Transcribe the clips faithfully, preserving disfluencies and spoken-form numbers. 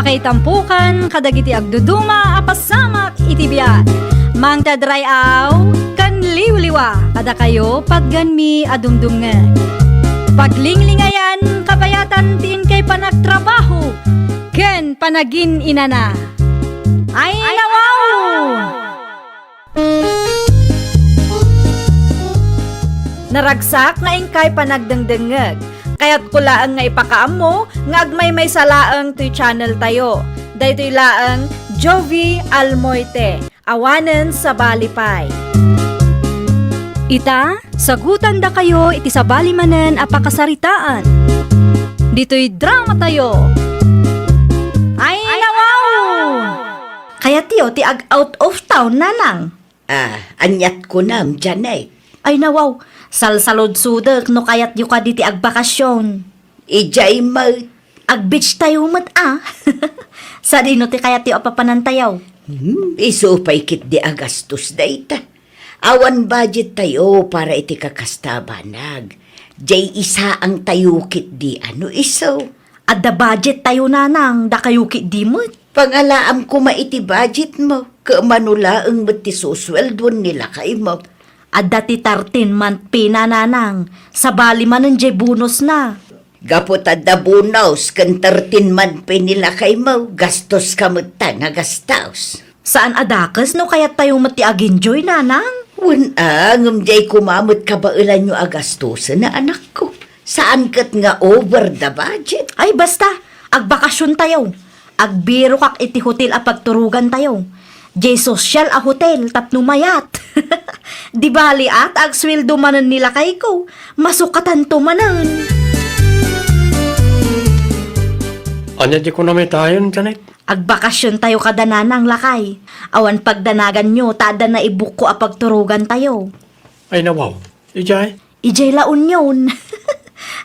Kaitampukan kadagiti agduduma a pasamak iti biag. Mangted ray-aw ken liwliwa kadakayo patganmi a dumdumngeg. Paglinglingayan kabayatan ti inkay panagtrabaho ken panagin-inana. Ay, nawaw! Naragsak nga inkay panagdengdengngeg. Kayatko laeng nga ipakaammo nga agmaymaysa laeng toy channel tayo. Daytoy laeng Jovie Almoite, awanen sabali pay. Ita, sagutandakayo iti sabali manen a pakasaritaan. Ditoy drama tayo. Ay, nawaw! Kayatyo ti ag-out of town, nanang? Ah, aniat kunam, Janet? Ay, nawaw, salsaludsodek no kayatyo kadi ti agbakasyon. Idiay met. Ag-beach tayo met, a. Sadino ti kayatyo a papanantayo? Hmm, isu pay ketdi a gastos dayta. Awan budget tayo para iti kakasta a banag. Diay isaang tayo ketdi a no isu. Adda budget tayo, nanang, dakayo ketdi met. Pangalaam koma iti budget mo, ket mano laeng met ti susueldon ni lakay mo. Adda ti thirteen month pay na, nanang, sabali manen diay bonus na. Gapu ta adda bonus ken thirteen month pay ni lakay mo, gastos ka met ta nga gastos. Saan a dakes no kayat tayo met ti agenjoy, nanang? Wen a, ngem diay koma met kabaelanyo a gastosen a anakko. Saan ket nga over the budget. Ay, basta, agbakasyon tayo. Agbirokak iti hotel a pagturogan tayo. Diay sosyal a hotel tapno mayat. Di bali a ta agsueldo manen ni lakayko, masukatanto manen. Ania ti kunam itayon, Janet? Agbakasyon tayo kada nanang, lakay. Awan pagdanaganyo ta adda naibukko a pagturogan tayo. Ay, nawaw. Idiay? Idiay La Union.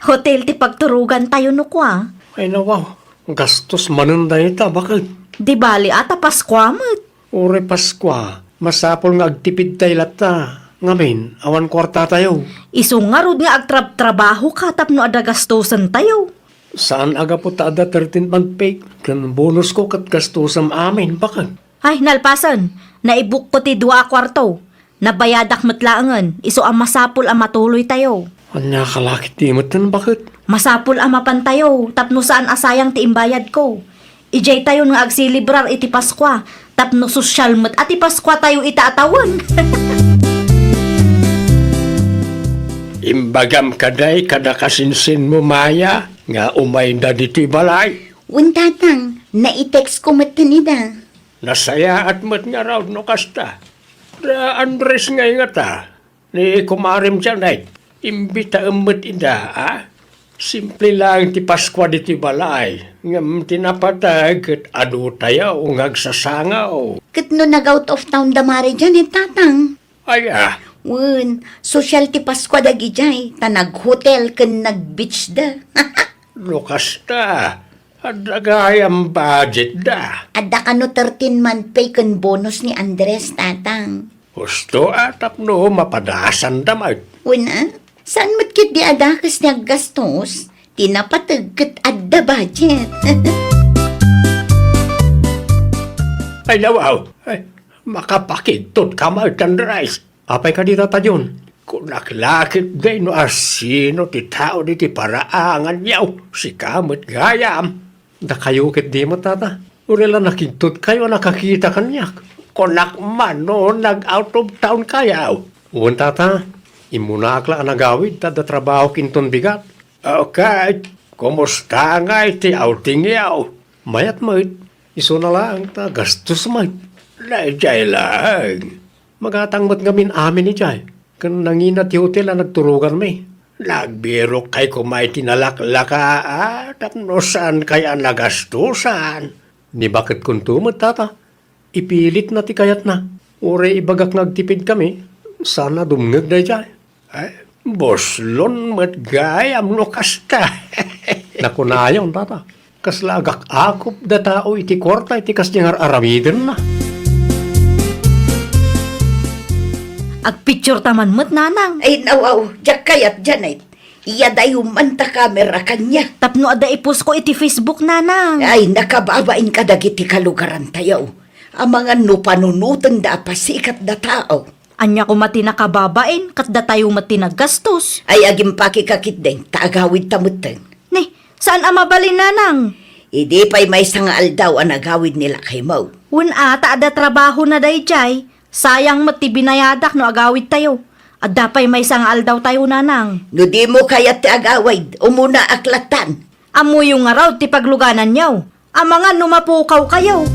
Hotel ti pagturogan tayo no kua. Ay, nawaw. Gastos manen dayta, baket. Di bali a ta Paskua met. Uray Paskua, masapul nga agtipid tay latta. Ngamin, awan kuarta tayo. Isu ngarud nga agtrabtrabaho ka tapno adda gastosen tayo. Saan a gapu ta adda thirteen month pay ken bonus ko ket gastosem amin, baket. Ay, nalpasen. Naibukko ti dua a kuarto. Nabayadak met laengen, isu a masapul a matuloy tayo. Ania ka la ketdi metten, baket? Masapul a mapan tayo, tapno saan a sayang ti imbayad ko. Idiay tayon nga agselebrar iti Paskua, tapno sosyal met a ti Paskua tayo ita a tawen. Imbagam kadi kada kasinsinmo, Maya, nga umayda ditoy balay? Wen, tatang, nai-text ko metten ida. Nasayaat met ngarud no kasta. Da Andres ngay ngata, ni kumarem Janet, imbitaem met ida, a? Simple laeng ti Paskua ditoy balay, ngem ti napateg ket adu tayo nga agsasangaw. Ket no nag-out of town da Mare Janet, tatang? Aya? Wen, sosyal ti Paskua dagidiay, ta nag-hotel ken nag-beach da. No kasta, adda gayam budget da. Adda kano thirteen month pay ken bonus ni Andres, tatang. Husto a tapno mapadasanda met. Wen a, saan met ketdi a dakes ti aggastos, ti napateg ket adda budget. Ay, nawaw. Ay, makapakigtot ka met, Andres. Apay kadi, Tata John? Kunak la ketdi no asino ti tao diti paraanganyo, sika met gayam. Dakayo ketdi met, Tata. Uray la nakigtotkayo a nakakita kaniak. Kunak man no nag-out of town kayo. Wen, Tata. Immunaak la a nagawid ta adda trabahok inton bigat. Okay. Kumusta ngay ti outingyo? Mayat met. Isuna laeng ta gastos met. Daydiay laeng. Magatang met ngamin amin idiay, ken nangina ti hotel a nagturoganmi. Nagbirokkay koma iti nalaklaka, a, tapno saankay a nagastosan. Ni baket kunto met, Tata. Ipilitna ti kayatna. Uray ibagak nga agtipidkami, saan a dumngeg daydiay. Ay, buslon met gayam no kasta. Nakunayon, Tata. Kasla agak-akop da tao iti kuarta iti kasdi nga ar-aramidenna. Agpicture ta man met, nanang. Ay, nawaw, diak kayat, Janet. Iyadayo man ta kamera kaniak. Tapno adda ipost ko iti Facebook, nanang. Ay, nakababain kadagiti kalugarantayo. Amangan no panunotenda a pasikatda tao. Ania koma ti nakababain, ket datayo met ti naggastos. Ay, agimpakeka ketdin, ta agawidta metten. Ni, saan a mabalin, nanang? Idi pay maysa nga aldaw a nagawid ni lakaymo. Wen a, ta adda trabahona daydiay. Sayang met ti binayadak no agawidtayo. Adda pay maysa nga aldawtayo, nanang. No dimo kayat ti agawid, umunaak lattan. Ammoyo ngarud ti paglugananyo. Amangan no mapukawkayo.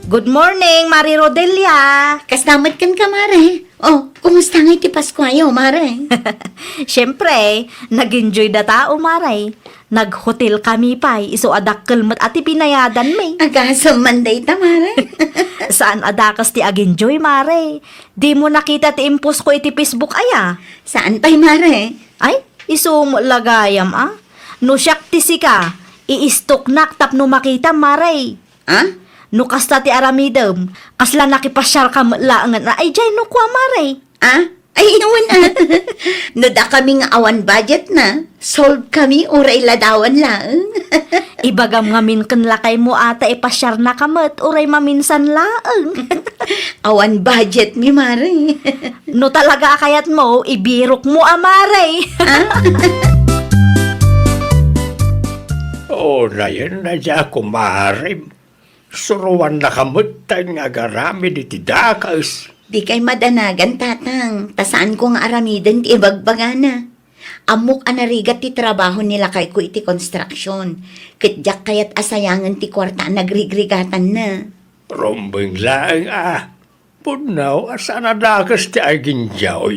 Good morning, Mare Rodelia. Kasta met kenka, Mare. Oh, kumusta ngay ti Paskuayo, Mare? Siempre, nag-enjoy da tao, Mare. Nag-hotel kami pay, isu a dakkel met a ti binayadanmi. Agasem man dayta, Mare. Saan a dakes ti ag-enjoy, Mare. Dimo nakita ti impost ko iti Facebook aya? Saan pay, Mare? Ay, isu met la gayam, a. No siak ti sika, iistoknak tapno makitam, Mare. Ah? No kasta ti aramidem, kasla nakipasiarka met laengen a, ay, diay no kua, Mare. Ah? Ay, wen, ah. No dakami nga awan budgetna, solvekami uray ladawan laeng. Ibagam ngamin ken lakaymo a ta ipasiarnaka met uray maminsan laeng. Awan budgetmi, Mare. No talaga a kayatmo, ibirokmo a, Mare. Ah? Unayen a diak umarem. Suroannaka metten nga agaramid iti dakes. Dikay madanagan, Tatang, ta saanko nga aramiden ti ibagbagana. Ammok a narigat ti trabaho ni lakayko iti construction, ket diak kayat a sayangen ti kuarta a nagrigrigatanna. Rumbeng laeng a. Pudno a saan a dakes ti aginjaw.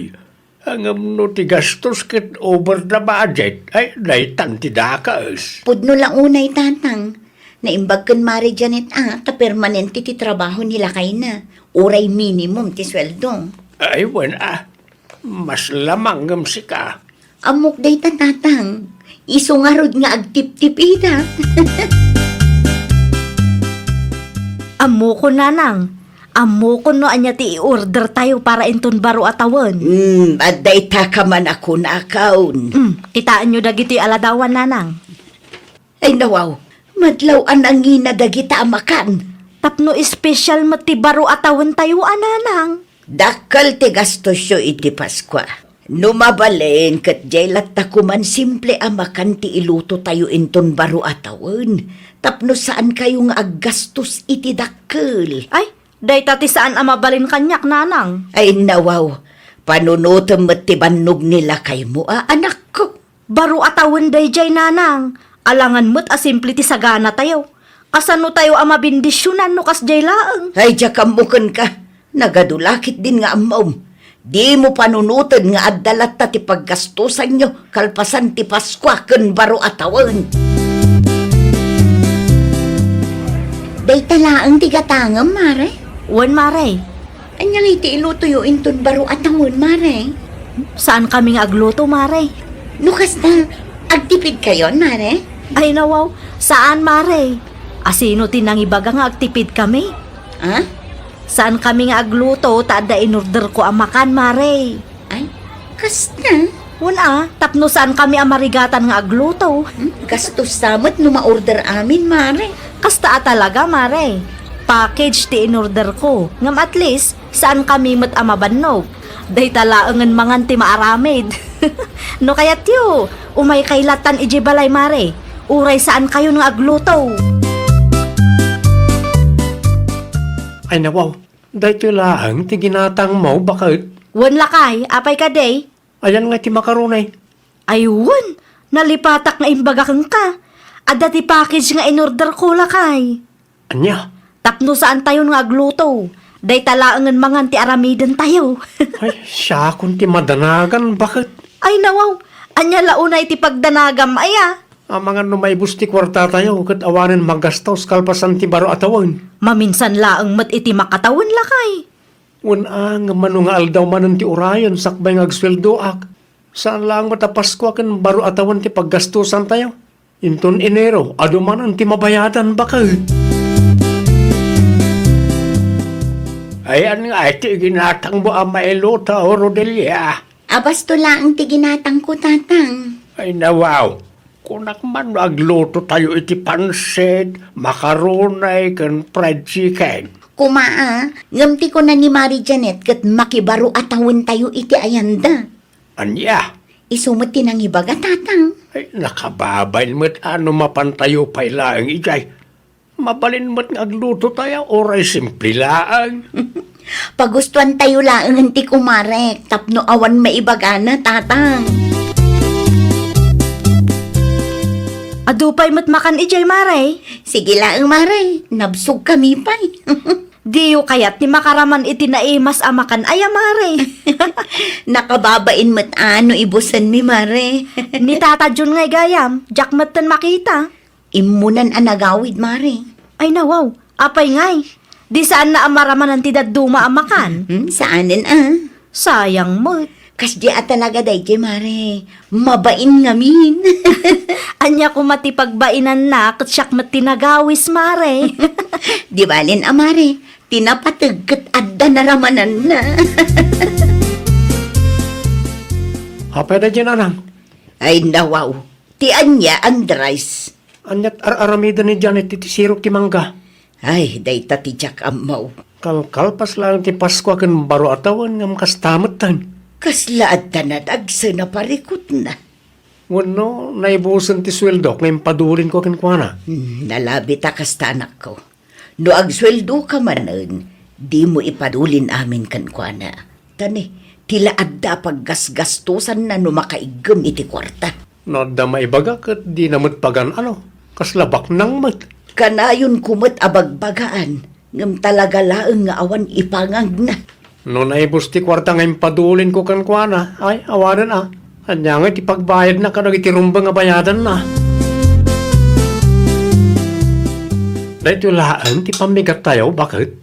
Ngem no ti gastos ket over the budget, ay, daytan ti dakes. Pudno la unay, Tatang. Naimbag ken Mare Janet a ta permanente ti trabaho ni lakayna, uray minimum ti sueldo. Ay, wen a, mas lamang ngem sika. Ammok dayta, Tatang. Isu ngarud nga agtiptipidak. Ammokon, Nanang. Ammokon no ania ti i-order tayo para inton baro a tawen. Hmm, adda ita ka man a kunakon. Hmm, kitaenyo dagitoy a ladawan, Nanang. Ay, nawaw, madlaw a nangina dagita a makan. Tapno espesyal met ti baro a tawen tayo a, Nanang. Dakkel ti gastosyo iti Paskua. No mabalin, ket diay latta koman simple a makan ti iluto tayo inton baro a tawen, tapno saan kayo nga aggastos iti dakkel. Ay, dayta ti saan a mabalin kaniak, Nanang. Ay, nawaw, panunotem met ti bannog ni lakaymo a, anakko. Baro a tawen daydiay, Nanang. Alangan met a simple ti sagana tayo. Kasano tayo a mabendisionan no kasdiay laeng? Ay, diak ammo kenka. Nagadu la ketdin nga ammom. Dimo panunoten nga adda latta ti paggastosanyo kalpasan ti Paskua ken baro a tawen. Dayta laeng ti gatangem, Mare? Wen, Mare. Ania ngay ti ilutoyo inton baro a tawen, Mare? Saan kami nga agluto, Mare. No kasta, agtipid kayon, Mare? Ay, nawaw, saan, Mare. Asino ti nangibaga nga agtipid kami? Ha? Saan kami nga agluto, ta adda inorder ko a makan, Mare. Ay, kasta? Wen a, tapno saan kami a marigatan nga agluto. Hmm? Gastosta met no ma-order amin, Mare. Kasta a talaga, Mare. Package ti inorder ko. Ngem at least, saan kami met a mabannog. Dayta laengen mangan ti maaramid. No kayatyo, umay kay lattan idiay balay, Mare. Uray saan kayon nga agluto. Ay, nawaw. Daytoy laeng ti ginatangmo, baket? Wen, lakay, apay kadi? Ayan nga ti makaroni. Ay, wen, nalipatak nga imbaga kenka. Adda ti package nga inorder ko, lakay. Ania? Tapno saan tayon nga agluto. Dayta laengen mangan ti aramiden tayo. Ay, siakon ti madanagan, baket? Ay, nawaw, ania la unay ti pagdanagam, aya? Amangan no maibus ti kuarta tayo, ket awanen magastos kalpasan ti baro a tawen. Maminsan laeng met iti makatawen, lakay. Wen a, ngem mano nga aldaw manen ti urayen sakbay nga agsueldoak? Saan laeng met a Paskua ken baro a tawen ti paggastosan tayo? Inton Enero, adu manen ti mabayadan, baket. Ayan nga ti ginatangmo a mailuto, Rodelia. Abasto laeng ti ginatangko, Tatang. Ay, nawaw. Kunak man no aglutotayo iti pansit, macaroni, ken fried chicken. Kuma a, ngem ti kuna ni Mari Janet ket makibaro a tawentayo iti ayanda. Ania? Isu met ti nangibaga, Tatang. Ay, nakababain met a no mapantayo pay laeng idiay. Mabalin met nga aglutotayo, uray simple laeng. Pagustuantayo laengen ti kumarek tapno awan maibagana, Tatang. Adu pay met makan idiay, Mare. Sige laeng, Mare. Nabsogkami pay. Diyo kayat ti makaraman iti naimas a makan aya, Mare? Nakababain met a no ibusenmi, Mare. Ni Tata Jun ngay gayam, diak metten makita. Immunan a nagawid, Mare. Ay, nawaw. Apay ngay? Di saanna a maramanan ti dadduma a makan? Hmm, saanen a. Sayang met. Kasdi a talaga daydiay, Mare. Mabain ngamin. Ania koma ti pagbainanna, ket siak met ti nagawis, Mare. Di balen a, Mare. Ti napateg ket adda naramananna. Apay daydiay, Nanang? Ay, nawaw. Ti ania, Andres? Aniat ar-aramiden ni Janet iti sirok ti mangga? Ay, dayta ti diak ammo. Kalkalpas laeng ti Paskua ken baro a tawen ngem kasta metten. Kasla adda nadagsen a parikutna. Wenno, naibusen ti sueldok nga impadulinko kenkuana? Hmm, nalabit a kasta, anakko. No agsueldoka manen, dimo ipadulin amin kenkuana. Ta ne, ti la adda a paggasgastosanna no makaiggem iti kuarta. No adda maibaga ket dina met pagan-ano, kasla baknang met. Kanayonko met a bagbagaan, ngem talaga laeng nga awan ipangagna. No naibus ti kuarta nga impadulinko kenkuana, ay, awanen a. Ania ngay ti pagbayadna kadagiti rumbeng a bayadanna? Daytoy laeng ti pammigattayo, baket?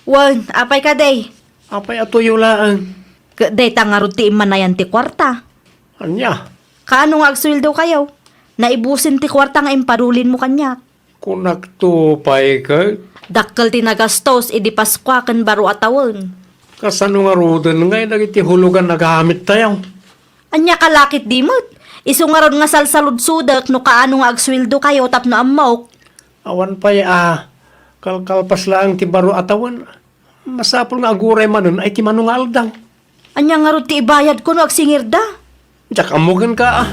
Wen, apay kadi? Apay a tuyo laeng? Ket dayta ngarud ti immanayan ti kuarta. Ania? Kaano nga agsueldokayo? Naibusen ti kuarta nga impadulinmo kaniak. Kunakto pay ket? Dakkel ti nagastos idi Paskua ken baro a tawen. Kasano ngaruden ngay dagiti hulugan a gamittayo? Ania ka la ketdi met? Isu ngarud nga salsaludsodek no kaano nga agsueldokayo tapno ammok. Awan pay a, kalkalpas laeng ti baro a tawen. Masapul nga aguray manen ay ti mano nga aldaw. Ania ngarud ti ibayadko no agsingirda? Diak ammo kenka a.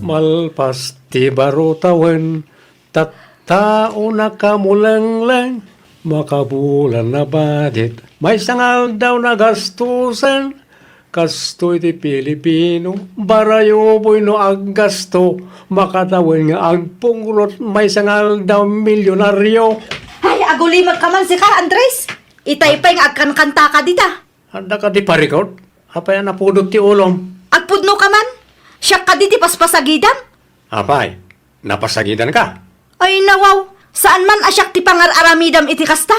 Malpas ti baro tawen, tattaona kamulengleng, makabulan a badit. Maysa nga aldaw nagastusen, kastoy ti Pilipino, barayuboy no aggasto, makatawen nga agpungrot, maysa nga aldaw milyonaryo. Ay, agulimekka man sika, Andres. Itay pay nga agkankantaka dita. Adda kadi parikut? Apay a napudot ti ulom? Agpudnoka man? Siak kadi ti paspasagidam? Apay, napasagidanka? Ay, nawaw, saan man a siak ti pangar-aramidam iti kasta?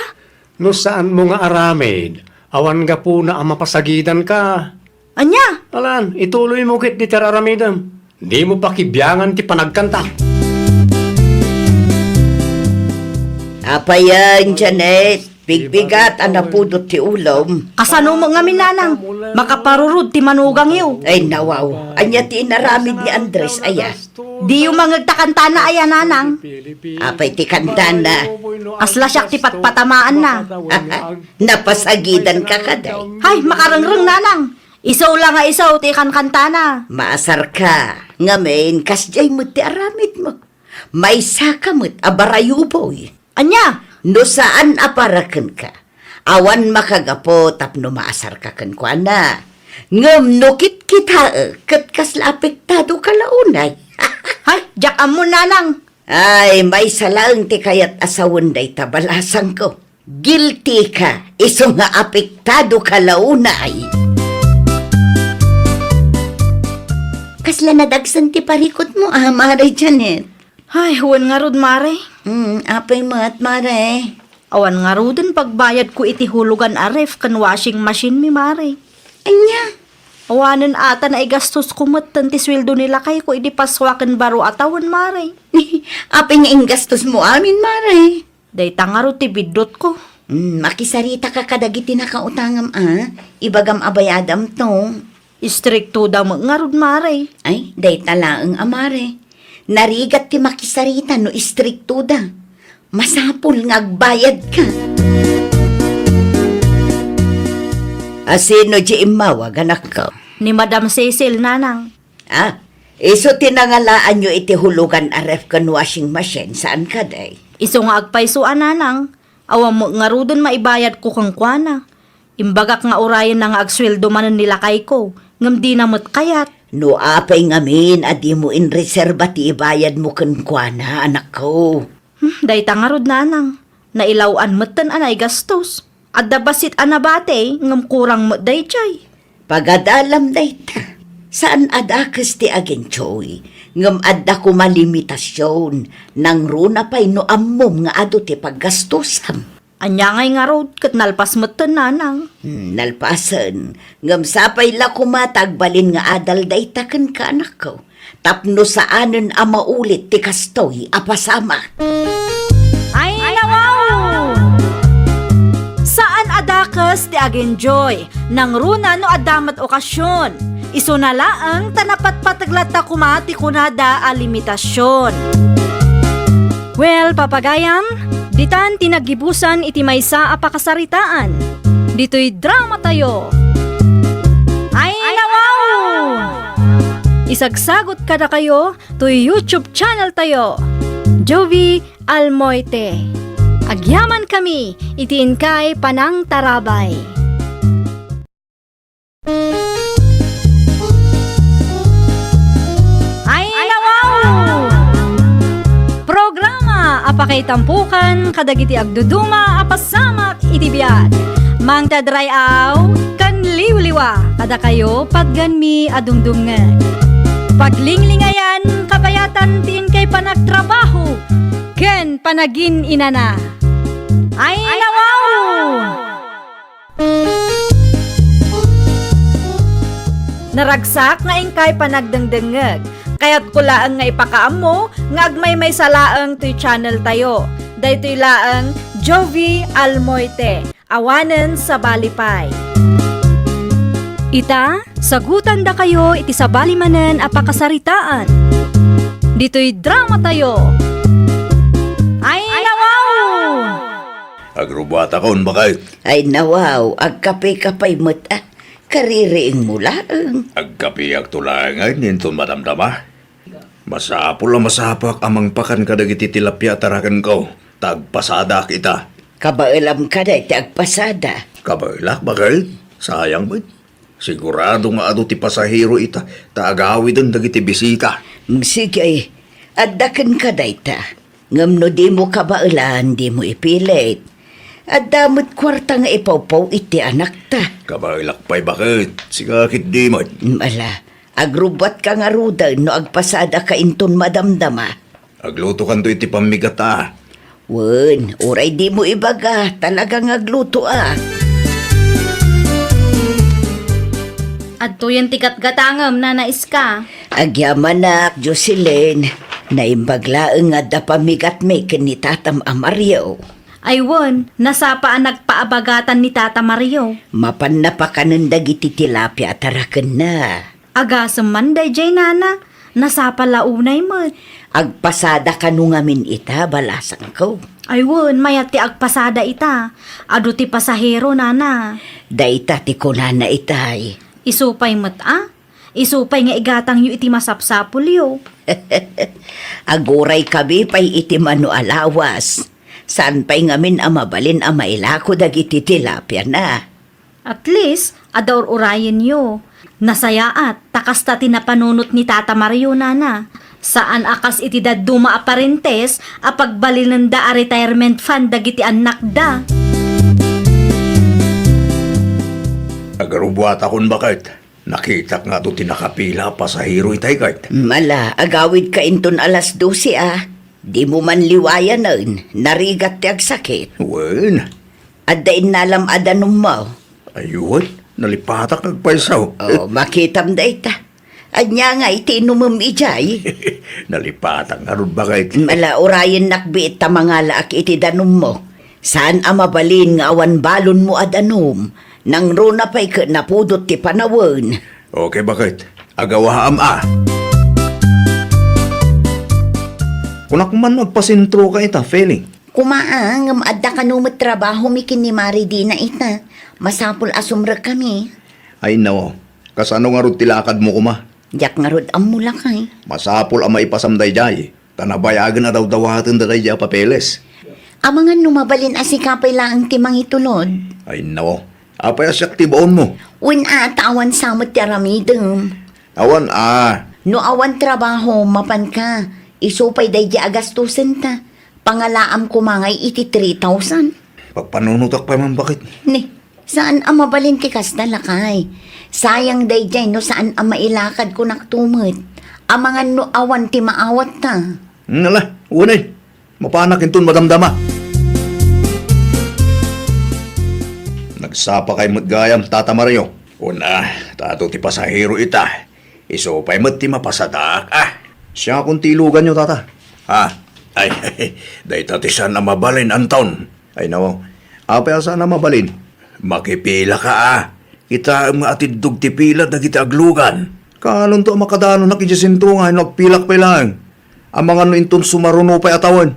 No saanmo nga aramid, awan gapuna a mapasagidanka. Ania? Alan, ituloymo ketdi ti ar-aramidem. Dimo pakibiangan ti panagkanta. Apayen, Janet, bigbigat a napudot ti ulom. Kasano mo ngamin, nanang? Makaparurod ti manugangyo. Ay, nawaw. Ania ti inaramid ni Andres, aya? Diyo mangeg ta kantana aya, nanang? Apay ti kantana? Kasla siak ti patpatamaanna. Napasagidanka kadi? Hay, makarengreng, nanang. Isu la nga isu ti kankantana. Maasarka, ngamin, kasdiay met ti aramidmo. Maysaka met a barayuboy. Ania? No saan a para kenka, awan makagapu tapno maasarka kenkuana. Ngem no kitkitaek, ket kasla apektado ka la unay. Hay, diak ammo, nanang. Ay, maysa laeng ti kayat a sawen dayta balasangko. Guilty ka, isu nga apektado ka la unay. Kasla nadagsen ti parikutmo, a, Mare Janet? Ay, wen ngarud, Mare. Hmm, apay met, Mare? Awan ngaruden pagbayadko iti hulugan a ref ken washing machine mi, Mare. Ania? Awanen ata naigastosko metten ti sueldo ni lakayko idi Paskua ken baro a tawen, Mare. Apay nga inggastosmo amin, Mare? Dayta ngarud ti biddutko. Mm, makisaritaka kadagiti nakautangam a, ibagam a bayadamto. Istriktoda met ngarud, mare. Ay, dayta laeng a mare. Narigat ti makisarita no istriktoda. Masapul nga agbayadka. A, sino ti immawag, anakko? Ni Madam Cecil, nanang. Ah, isu ti nangalaanyo iti hulugan a ref ken washing machine, saan kadi? Isu nga agpayso a, nanang. Awan met ngaruden maibayadko kenkuana. Imbagak nga urayenna nga agsueldo manen ni lakayko, ngem dina met kayat. No apay ngamin a dimo inreserba ti ibayadmo kenkuana, anakko? Hmm, dayta ngarud, nanang. Nailaw-an metten a naigastos. Adda bassit a nabati, ngem kurang met daydiay. Pagadalam dayta. Saan a dakes ti agentoy, ngem adda koma limitasion, nangruna pay no ammom nga adu ti paggastosam. Ania ngay ngarud, ket nalpas metten, nanang. Hmm, nalpasen. Ngem sapay la koma ta agbalin nga adal dayta kenka, anakko. Tapno saanen a maulit ti kastoy a pasamak. Ay, nawaw! Saan a dakes ti agentoy, nangruna no adda met okasion. Isuna laeng ta napatpateg latta koma ti kunada a limitasion. Well, papagayam, ditan ti naggibusan iti maysa a pakasaritaan. Ditoy dramatayo. Ay, nawaw! Isagsagot kadakayo toy YouTube channel tayo, Jovi Almoite. Agyamankami iti inkay panangtarabay. Ay, nawaw! Programa a pakaitampukan kadagiti agduduma a pasamak iti biag. Mangted ray-aw ken liwliwa kadakayo, patganmi a dumdumngeg. Paglinglingayan, kabayatan ti inkay panagtrabaho ken panagin-inana. Ay, nawaw! Naragsak nga inkay panagdengdengngeg. Kayatko laeng nga ipakaammo nga agmaymaysa laeng toy channel tayo. Daytoy laeng Jovi Almoite. Awanen sabali pay. Ita, sagutandakayo iti sabali manen a pakasaritaan. Ditoy dramatayo. Ay, nawaw! Agrubbuatakon, baket. Ay, nawaw, agkape ka pay met, a. Kaririingmo laeng. Agkapeakto laeng ngay inton madamdama. Masapul a masapak a mangpakan kadagiti tilapia a tarakenko, ta agpasadaak ita. Kabaelam kadi ti agpasada? Kabaelak, baket. Sayang met. Sigurado nga adu ti pasahero ita, ta agawiden dagiti bisita. Mm, sige. Adda kenka dayta. Ngem no dimo kabaelan, dimo ipilit. Adda met kuarta nga ipawpaw iti anakta. Kabaelak pay, baket. Sika ketdi met. Mm, ala, agrubbuatka ngaruden no agpasadaka inton madamdama. Aglutokanto iti pammigat, a. Wen, uray dimo ibaga, talaga nga agluto, a. Adtoyen ti gatgatangem, Nana Iska. Agyamanak, Jocelyn. Naimbag laeng nga adda pammigatmi ken ni tatam a Mario. Ay wen, nasapa a nagpaabagatan ni Tata Mario. Mapanna pakanen dagiti tilapia a tarakenna. Agasem man daydiay, nana. Nasapa la unay met. Agpasada kano ngamin ita, balasangko. Ay wen, mayat ti agpasada ita. Adu ti pasahero, nana. Dayta ti kunana itay. Isu pay met a? Isu pay nga igatangyo iti masapsapulyo. Aguray kami pay iti mano a lawas. Saan pay ngamin a mabalin a mailako dagiti tilapiana? At least, adda ur-urayenyo. Nasayaat, ta kasta ti napanunot ni Tata Mario, nana. Saan a kas iti dadduma a parentes a pagbalinenda a retirement fund dagiti annakda. Agarubuatakon, baket. Nakitak nga adu ti nakapila a pasahero itay ket. Mala, agawidka inton alas dose a. Dimo man liwayanen, narigat ti agsakit. Wen. Adda innalam a danummo. Ay wen, nalipatak nga agpayso. Oh, makitam dayta. Ania nga iti inumem idiay? Nalipatak ngarud, baket. Mala, urayennak biit ta mangalaak iti danummo. Saan a mabalin nga awan balonmo a danum, nangruna pay ket napudot ti panawen. Okay, baket. Agawaam a. Kunak man agpasentro ka ita, Feli. Kumaa, ngem adda kano met trabahomi ken ni Mari Dina ita. Masapul a sumrek kami. Ay, nawaw. Kasano ngarud ti lakadmo koma? Diak ngarud ammo, lakay. Masapul a maipasam daydiay. Ta nabayagen a dawdawaten daydiay a papeles. Amangan no mabalin a sika pay laeng ti mangitulod. Ay, nao. Apay a siak ti baonmo? Wen a, ta awan sa met ti aramidem. Awan a. No awan trabaho, mapanka. Isu pay daydiay a gastosenta. Pangalaam koma ngay iti three thousand. Pagpanunotak pay man, baket. Ni, saan a mabalin ti kasta, lakay. Sayang daydiay no saan a mailakad kunak tumet. Amangan no awan ti maawatta. Nala, unay. Mapanak inton madamdama. Nagsapa kay met gayam, Tata Mario. Una, ta adu ti pasahero ita. Isu pay met ti mapasadaak, a. Siakon ti iluganyo, Tata. Ha? Ay, dayta ti saan a mabalin, Anton. Ay, nawaw. Apay a saan a mabalin? Makipilaka, a. Kitaem nga atiddog ti pila dagiti aglugan. Kaanonto a makadanonak idiay sentro nga no agpilak pay laeng? Amangan no inton sumaruno pay a tawen.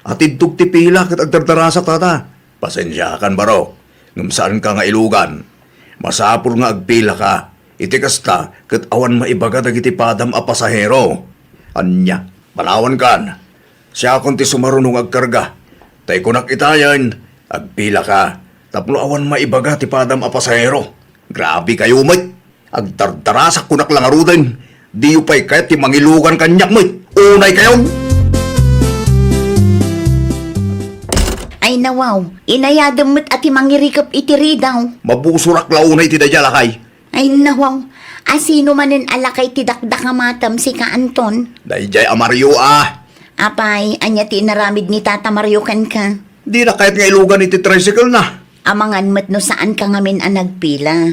Atiddog ti pila ket agdardarasak, Tata. Pasensiakan, barok, ngem saanka nga ilugan. Masapul nga agpilaka. Iti kasta, ket awan maibaga dagiti padam a pasahero. Ania, panawankan. Siakon ti sumaruno nga agkarga. Ta ikunak itayen, agpilaka. Tapno awan maibaga ti padam a pasahero. Grabe kayo met. Agdardarasak kunak la ngaruden. Diyo pay kayat ti mangilugan kaniak met. Unay kayon! Ay, nawaw, inayadem met a ti mangirikep iti ridaw. Mabusorak la unay ti daydiay a lakay. Ay, nawaw, a sino manen a lakay ti dakdakamatem, sika, Anton? Daydiay a Mario a. Apay, ania ti inaramid ni Tata Mario kenka? Dina kayat nga ilugan iti tricycle na. Amangan met no saanka ngamin a nagpila.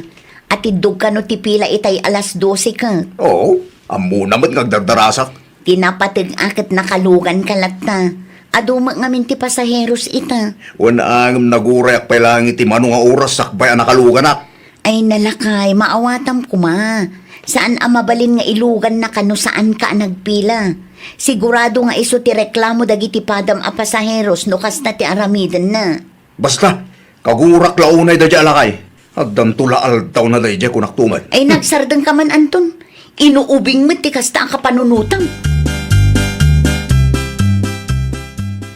Atiddog kano ti pila itay alas dose ket? Oo, ammona met nga agdardarasak. Ti napateg a ket nakaluganka latta. Adu met ngamin ti pasaheros ita. Wen a, ngem nagurayak pay laeng iti mano nga oras sakbay a nakaluganak. Ay, nalakay, maawatam koma. Saan a mabalin nga ilugannaka no saanka a nagpila. Sigurado nga isu ti reklamo dagiti padam a pasaheros no kasta ti aramidenna. Basta, kagurak la unay daydiay a lakay. Addanto la aldawna daydiay, kunak tumet. Ay, nagsardengka man, Anton. Inuubing met ti kasta a kapanunotam.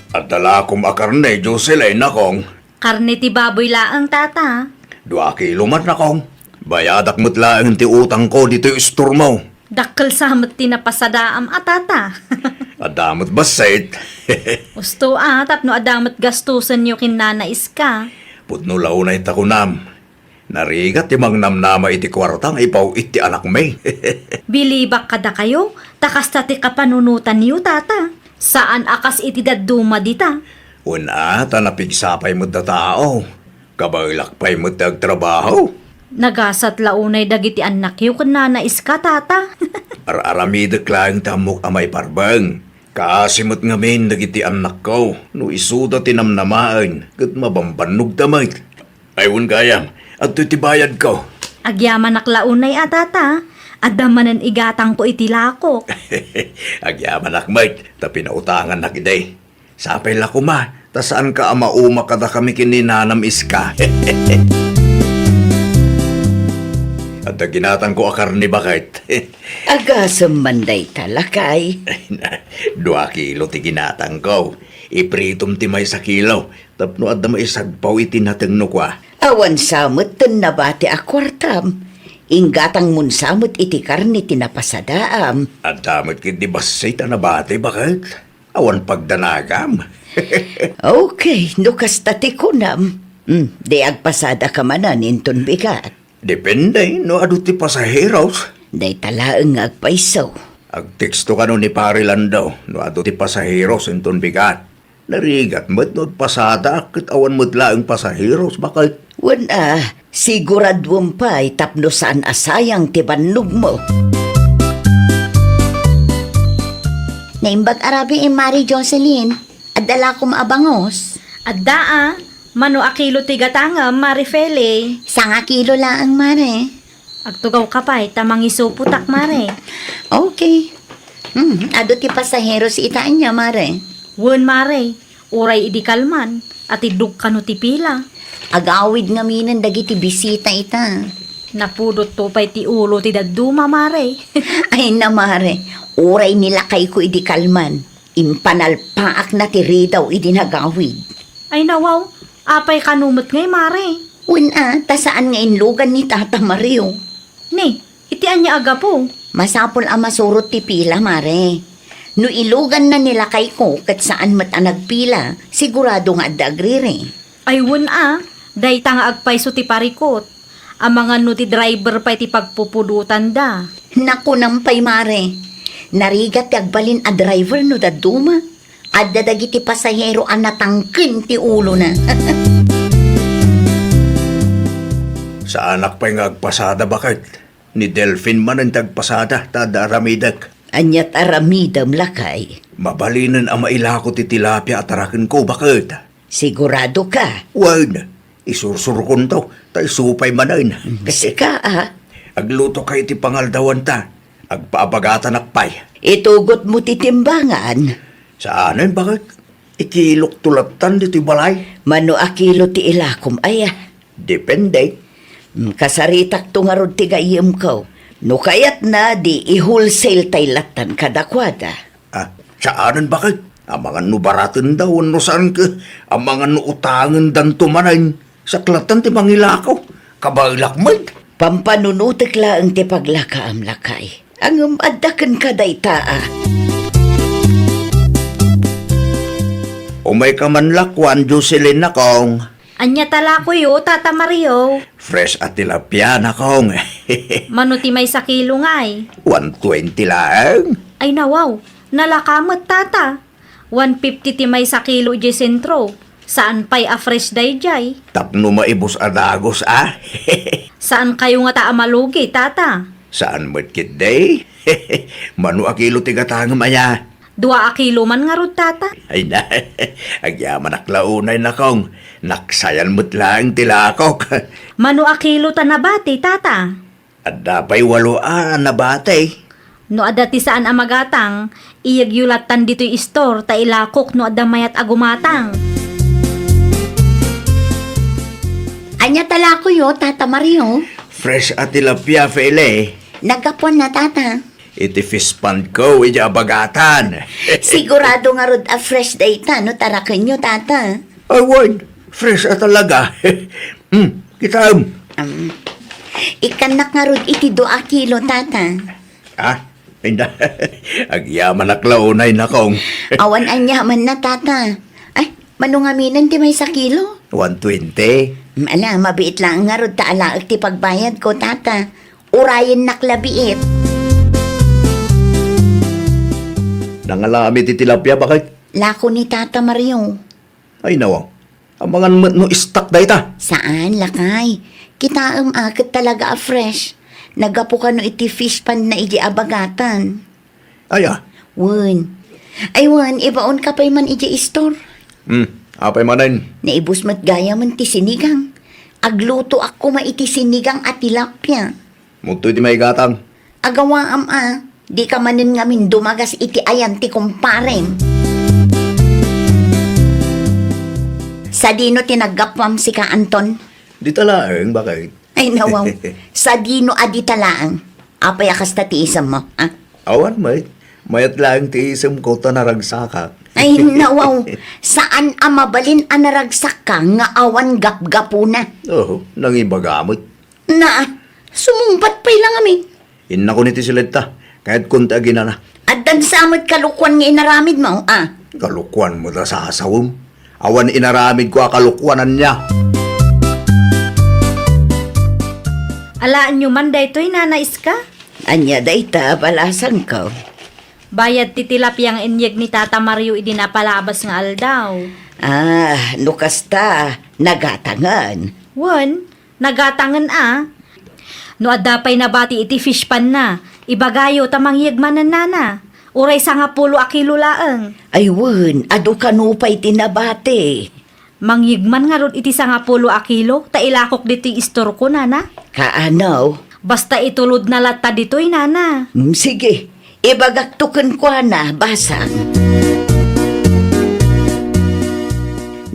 Adda la koma a karne, Jocelyn, nakong. Karne ti baboy laeng, Tata. Dua kilo man, nakong. Bayadak met laeng ti utangko ditoy istormo. Dakkel sa met ti napasadaam a, Tata. Adda met bassit. Usto a, tapno adda met gastosenyo ken Nana Iska. Pudno la unay ta kunam. Narigat ti mangnamnama iti kuarta nga ipaw-it ti anakmi. Bilibak kadakayo, ta kasta ti kapanunotanyo, Tata. Saan a kas iti dadduma dita. Wen a, ta napigsa pay met a tao. Kabaelak pay met ti agtrabaho. Nagasat la unay dagiti annakyo ken Nana Iska, Tata. Ar-aramidek laeng ti ammok a maiparbeng. Kaasi met ngamin dagiti annakko no isuda ti namnamaen ket mabambannogda met. Ay, wen gayam, adtoy ti bayadko. Agyamanak la unay a, Tata. Adda manen igatangko iti lakok. Agyamanak met ta pinautangannak idi. Sapay la koma, ta saanka a mauma kadakami ken ni Nanam Iska. Adda ginatangko a karne, baket. Agasem man dayta, lakay. Dua kilo ti ginatangko. Ipritom ti maysa kilo, tapno adda maisagpaw iti natengno kua. Awan sa met ten nabati a kuartam. Inggatangmon sa met iti karne ti napasadaam. Adda met ketdi bassit a nabati, baket. Awan pagdanagam. Okay, no kasta ti kunam. Hmm, di agpasadaka manen inton bigat. Depende no adu ti pasaheros. Dayta laeng nga agpayso. Agteksto kano ni Pare Lando no adu ti pasaheros inton bigat. Narigat met no agpasadaak ket awan met laeng pasaheros, baket. Wen a, siguraduem pay tapno saan a sayang ti bannogmo. Naimbag a rabii, Mari Jocelyn. Adda la koma a bangos. Adda a, mano a kilo ti gatangem, Mare Feli? Sanga kilo laeng, Mare. Agtugawka pay ta mangisupotak, Mare. Okay. Hmm, adu ti pasaheros ita ania, Mare? Wen, Mare. Uray idi kalman, atiddog kano ti pila. Agawid ngaminen dagiti bisita ita. Napudotto pay ti ulo ti dadduma, Mare. Ay na, Mare. Uray ni lakayko idi kalman, impanalpaakna ti ridaw idi nagawid. Ay na wow, apay kano met ngay, Mare? Wen a, ta saan nga inlugan ni Tata Mario. Ni, iti ania a gapu? Masapul a masurot ti pila, Mare. No iluganna ni lakayko ket saan met a nagpila, sigurado nga adda agriri. Ay wen a, dayta nga agpayso ti parikut. Amangan no ti driver pay ti pagpupudotanda. Nakunam pay, Mare. Narigat ti agbalin a driver no dadduma. Adda dagiti pasahero a natangken ti ulona. Saanak pay nga agpasada, baket. Ni Delfin manen ti agpasada, ta adda aramidek. Ania ti aramidem, lakay? Mabalinen a mailako ti tilapia a tarakenko, baket. Sigurado ka? Wen, isursurkonto, ta isu pay manen. Sika, a? Aglutoka iti pangaldawanta. Agpaabagatanak pay. Itugotmo ti timbangan? Saanen, baket? Ikilokto lattan ditoy balay. Mano a kilo ti ilakom, aya? Depende. Mm, kasaritakto ngarud ti gayyemko. No kayatna, di i-wholesale tay lattan kadakuada. Ah, saanen, baket? Amangan no baratenda wenno saan ket amangan no utangendanto manen. Siak lattan ti mangilako. Kabaelak met. Pampanunotek laeng ti paglakaam, lakay. Ngem adda kenka dayta a. Umayka man lakuan, Jocelyn, nakong. Ania ta lakoyo, Tata Mario? Fresh a tilapia, nakong. Mano ti maysa kilo ngay? One twenty laeng. Ay, nawaw. Nalaka met, Tata. One fifty ti maysa kilo idiay sentro. Saan pay a fresh daydiay? Tapno maibus a dagus, a? Saan kayo ngata a malugi, Tata? Saan met ketdi? Mano a kilo ti gatangem aya? Dua a kilo man ngarud, Tata. Ay na, agyamanak la unay, nakong. Naksayan met laeng ti lakok. Mano a kilo ta nabati, Tata? Adda pay walo a nabati. No adda ti saan a magatang, iyegyo lattan ditoy istor ta ilakok no adda mayat a gumatang. Ania ta lakoyo, Tata Mario? Fresh a tilapia, Fele. Naggapuan na, Tata. Iti fish pond ko, iti abagatan. Sigurado ngarud a fresh dayta no tarakenyo, Tata. Awan, fresh a talaga. Hmm, kitaem. Um, ikannak ngarud iti dua a kilo, Tata. Ah, inda. Agyamanak la unay, nakong. Awan aniamanna, Tata. Ay, mano ngaminen ti maysa kilo? One twenty. Mm, ala, mabiit laeng ngarud ta alaek ti pagbayadko, Tata. Urayennak la biit. Nangalami ti tilapia, baket? Lako ni Tata Mario. Ay, nawa. Amangan met no istak dayta. Saan, lakay. Kitaem a ket talaga a fresh. Naggapu kano iti fish pond na idi abagatan. Aya? Wen. Ay, wen, ibaonka pay man iti istor. Hmm, apay manen? Naibus met gayamen ti sinigang. Aglutoak koma iti sinigang a tilapia. Mudto iti maigatang. Agawaam a, dika manen ngamin dumagas iti ayan ti kumparem. Sadino ti naggapuam sika, Anton? Dita laeng, baket. Ay, nawaw. Sadino a dita laeng? Apay a kasta ti isemmo, a? Awan met. Mayat laeng ti isemko ta naragsakak. Ay, nawaw. Saan a mabalin a naragsakka nga awan gapgapuna? Oo, nangibaga met. Na, sumungbat pay la ngamin. Innakon iti siled ta, kayatkon ti aginana. Addan sa met kalokuan nga inaramidmo, a? Kalokuan met a sasawem. Awan inaramidko a kalokuan ania. Alaenyo man daytoy, Nana Iska? Ania dayta, balasangko? Bayad ti tilapia nga inyeg ni Tata Mario idi napalabas nga aldaw. Ah, no kasta, nagatangen. Wen, nagatangen a. No adda pay nabati iti fish pond na, ibagayo ta mangyeg manen, Nana. Uray sangapulo a kilo laeng. Ay wen, adu kano pay ti nabati. Mangyegman ngarud iti sangapulo a kilo, ta ilakok ditoy istorko, nana. Kaano? Basta itulodna latta ditoy, nana. Mm, sige, ibagakto kenkuana, basang.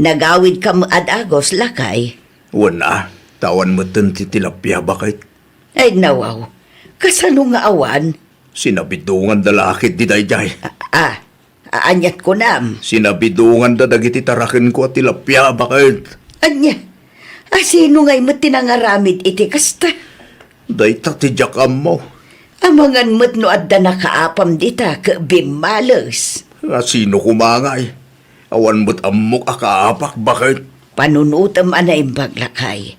Nagawidkam a dagus, lakay? Wen a, ta awan metten ti tilapia, baket. Ay, nawaw. Kasano nga awan? Sinabidonganda la ketdi daydiay. A, a, a-, aniat kunam? Sinabidonganda dagiti tarakenko a tilapia, baket. Ania? A, sino ngay met ti nangaramid iti kasta? Dayta ti diak ammo. Amangan met no adda nakaapam dita ket bimmales. A, sino koma ngay? Awan met ammok a kaapak, baket. Panunotem a naimbag, lakay.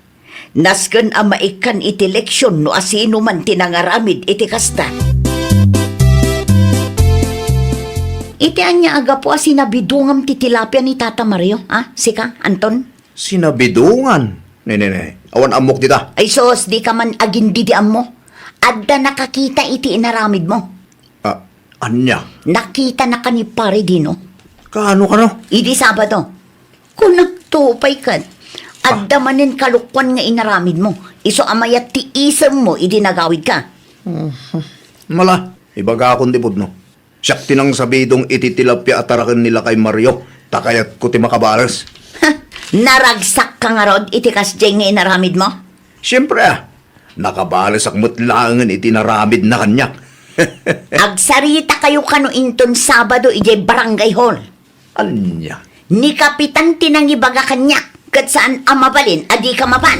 Nasken a maikkan iti leksion no asino man ti nangaramid iti kasta. Iti ania a gapu a sinabidongam ti tilapia ni Tata Mario, a? Sika, Anton? Sinabidongan? Ne, ne, ne. Awan ammok dita. Ay sus, dika man agindidi ammo. Adda nakakita iti inaramidmo. A, ania? Nakitanaka ni Pare Dino. Kaano, kano? Idi Sabado. Kunakto pay ket, adda manen kalokuan nga inaramidmo. Isu a mayat ti isemmo idi nagawidka. Mhm. Mala, ibagakon ti pudno. Siak ti nangsabidong iti tilapia a taraken ni Lakay Mario, ta kayatko ti makabales. Ha! Naragsakka ngarud iti kasdiay nga inaramidmo? Siempre, a. Nakabalesak met laengen iti inaramidna kaniak. Agsaritakayokano inton Sabado idiay barangay hall. Ania? Ni Kapitan ti nangibaga kaniak, ket saan a mabalin a dika mapan.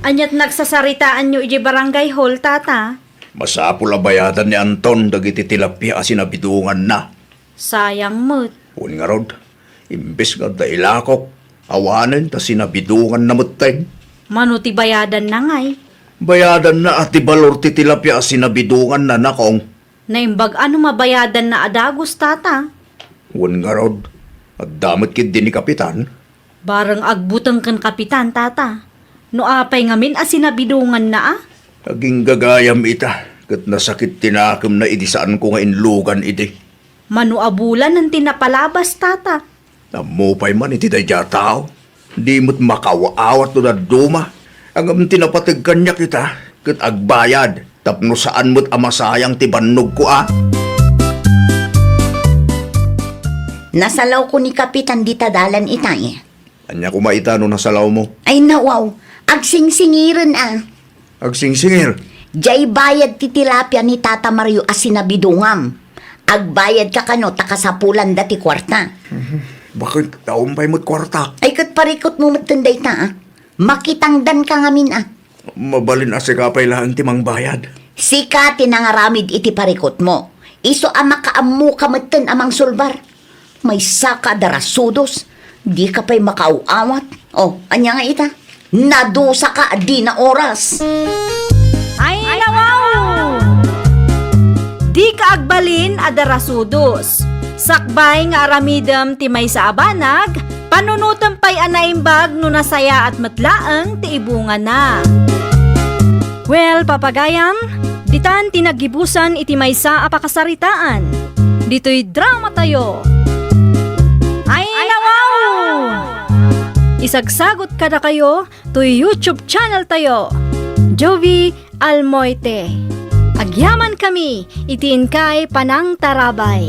Aniat nagsasaritaanyo idiay barangay hall, Tata? Masapul a bayadan ni Anton dagiti tilapia a sinabidonganna. Sayang met. Wen ngarud, imbes nga adda ilakok, awanen ta sinabidonganna metten. Mano ti bayadanna ngay? Bayadanna a ti balor ti tilapia a sinabidonganna, nakong. Naimbag a no mabayadanna a dagus, Tata. Wen ngarud, adda met ketdi ni Kapitan. Bareng agbuteng ken Kapitan, Tata. No apay ngamin a sinabidonganna a? Aginggagayam ita, ket nasakit ti nakemna idi saanko nga inlugan idi. Mano a bulanen ti napalabas, Tata? Ammo pay man iti daydiay a tao. Di met makaaw-awat no dadduma. Ngem ti napateg kaniak ita, ket agbayad, tapno saan met a masayang ti bannogko a. Nasalawko ni Kapitan dita dalan itay. Ania koma ita no nasalawmo? Ay, nawaw, agsingsingiren a. Agsingsingir? Diay bayad ti tilapia ni Tata Mario a sinabidongam. Agbayadka kano ta kasapulanda ti kuarta. Mhm. Baket, awan pay met kuarta. Ay, ket parikutmo metten dayta a. Makitangdanka ngamin a. Mabalin a sika pay laeng ti mangbayad. Sika ti nangaramid iti parikutmo. Isu a makaammoka metten a mangsulbar. Maysaka a darasudos. Dika pay makaaw-awat. O, ania nga ita? Nadusaka a dina oras. Ay, nawaw! Dika agbalin a darasudos. Sakbay nga aramidem ti maysa a banag, panunotem pay a naimbag no nasayaat met laeng ti ibungana. Well, papagayam, ditan ti naggibusan iti maysa a pakasaritaan. Ditoy dramatayo. Ay, nawaw! Isagsagot kadakayo toy YouTube channel tayo, Jovie Almoite. Agyamankami iti inkay panangtarabay.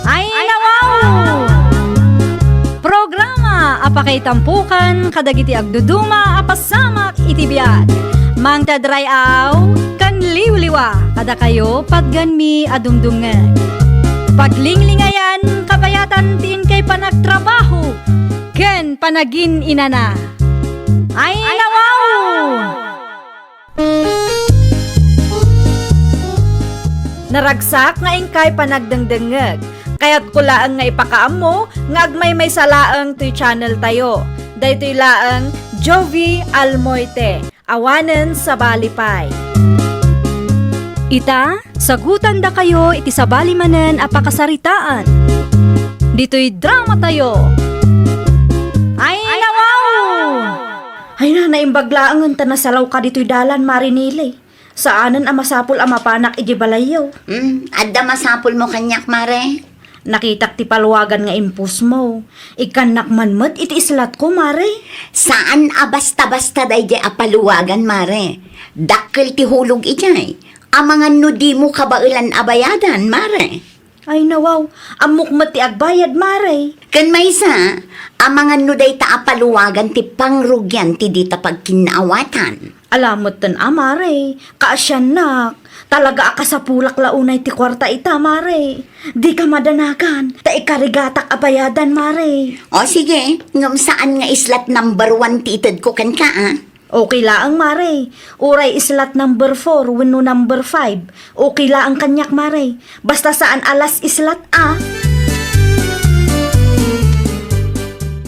Ay, nawaw! Programa a pakaitampokan kadagiti agduduma a pasamak iti biag. Mangted ray-aw ken liwliwa kadakayo patgenmi a dumdumngeg. Paglinglingayan, kabayatan ti inkay panagtrabaho ken panagin-inana. Ay, nawaw! Naragsak nga inkay panagdengdengngeg. Kayatko laeng nga ipakaammo nga agmaymaysa laeng toy channel tayo. Daytoy laeng Jovie Almoite. Awanen sabali pay. Ita, sagutandakayo iti sabali manen a pakasaritaan. Ditoy dramatayo. Ay, nawaw! Ay na, naimbag laengen ta nasalawka ditoy dalan, Mare Nele. Saanen a masapul a mapanak idiay balayyo. Hmm, adda masapulmo kaniak, Mare? Nakitak ti paluagan nga impostmo. Ikkannak man met iti islatko, Mare. Saan a basta-basta daydiay a paluagan, Mare. Dakkel ti hulog idiay. Amangan no dimo kabaelan a bayadan, Mare. Ay, nawaw, ammok met ti agbayad, Mare. Ken maysa, amangan no dayta a paluagan ti pangrugian ti dita pagkinnaawatan. Ala metten a, Mare, kaasiannak. Talaga a kasapulak la unay ti kuarta ita, Mare. Dika madanagan, ta ikarigatak a bayadan, Mare. O sige, ngem saan nga islat number one ti itedko kenka, a? Okay laeng, Mare. Uray islat number four wenno number five. Okay laeng kaniak, Mare. Basta saan a last islat, a.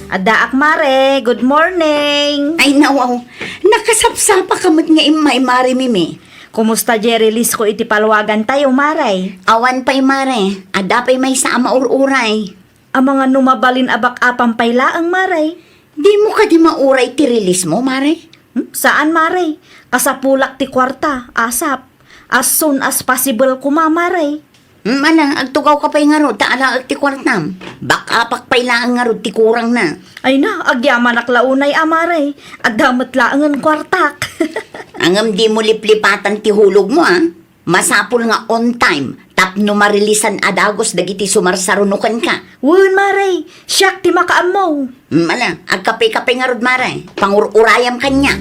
Addaak, Mare. Good morning. Ay, nawaw. Nakasapsapaka met nga immay, Mare Mimi. Kumusta diay release ko iti paluagantayo, Mare? Awan pay, Mare. Adda pay maysa a maur-uray. Amangan no mabalin a back-upan pay laeng, Mare. Dimo kadi mauray ti release mo, Mare? Hmm? Saan, Mare? Kasapulak ti kuarta, asap. As soon as possible koma, Mare. Hmm, ala, agtugawka pay ngarud, ta alaek ti kuartam. Back-upak pay laeng ngarud ti kurangna. Ay na, agyamanak la unay a, Mare. Adda met laengen kuartak. Ngem dimo liplipatan ti hulogmo, a. Masapul nga on time tapno marilisan a dagus dagiti sumarsaruno kenka. Wen, Mare, siak ti makaammo. Mm, ala, agkape-kape ngarud, Mare. Pangur-urayam kaniak.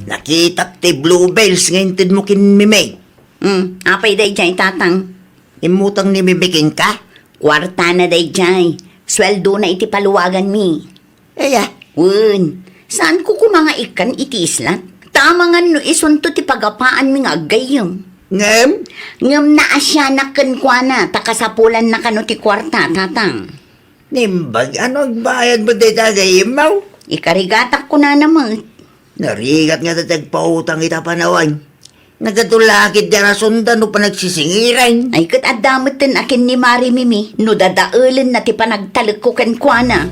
Nakitak ti bluebells nga intedmo ken Miming. Mm, apay daydiay, Tatang? Immutang ni Miming kenka? Kuartana daydiay. Sueldona iti paluaganmi. Aya, wen, saanko koma nga ikkan iti islat? Ta amangan no isunto ti pagapaanmi nga aggayyem. Ngem? Ngem naasianak kenkuana, ta kasapulanna kano ti kuarta, Tatang. Naimbag, ano agbayad met dayta a gayyemmo? Ikarigatak kunana met. Narigat nga ti agpautang ita panawen. Nagadu la ketdi a rason no panagsisingiran. Ay, ket adda metten a ken ni Mare Mimi no dadaelenna ti panagtalekko kenkuana.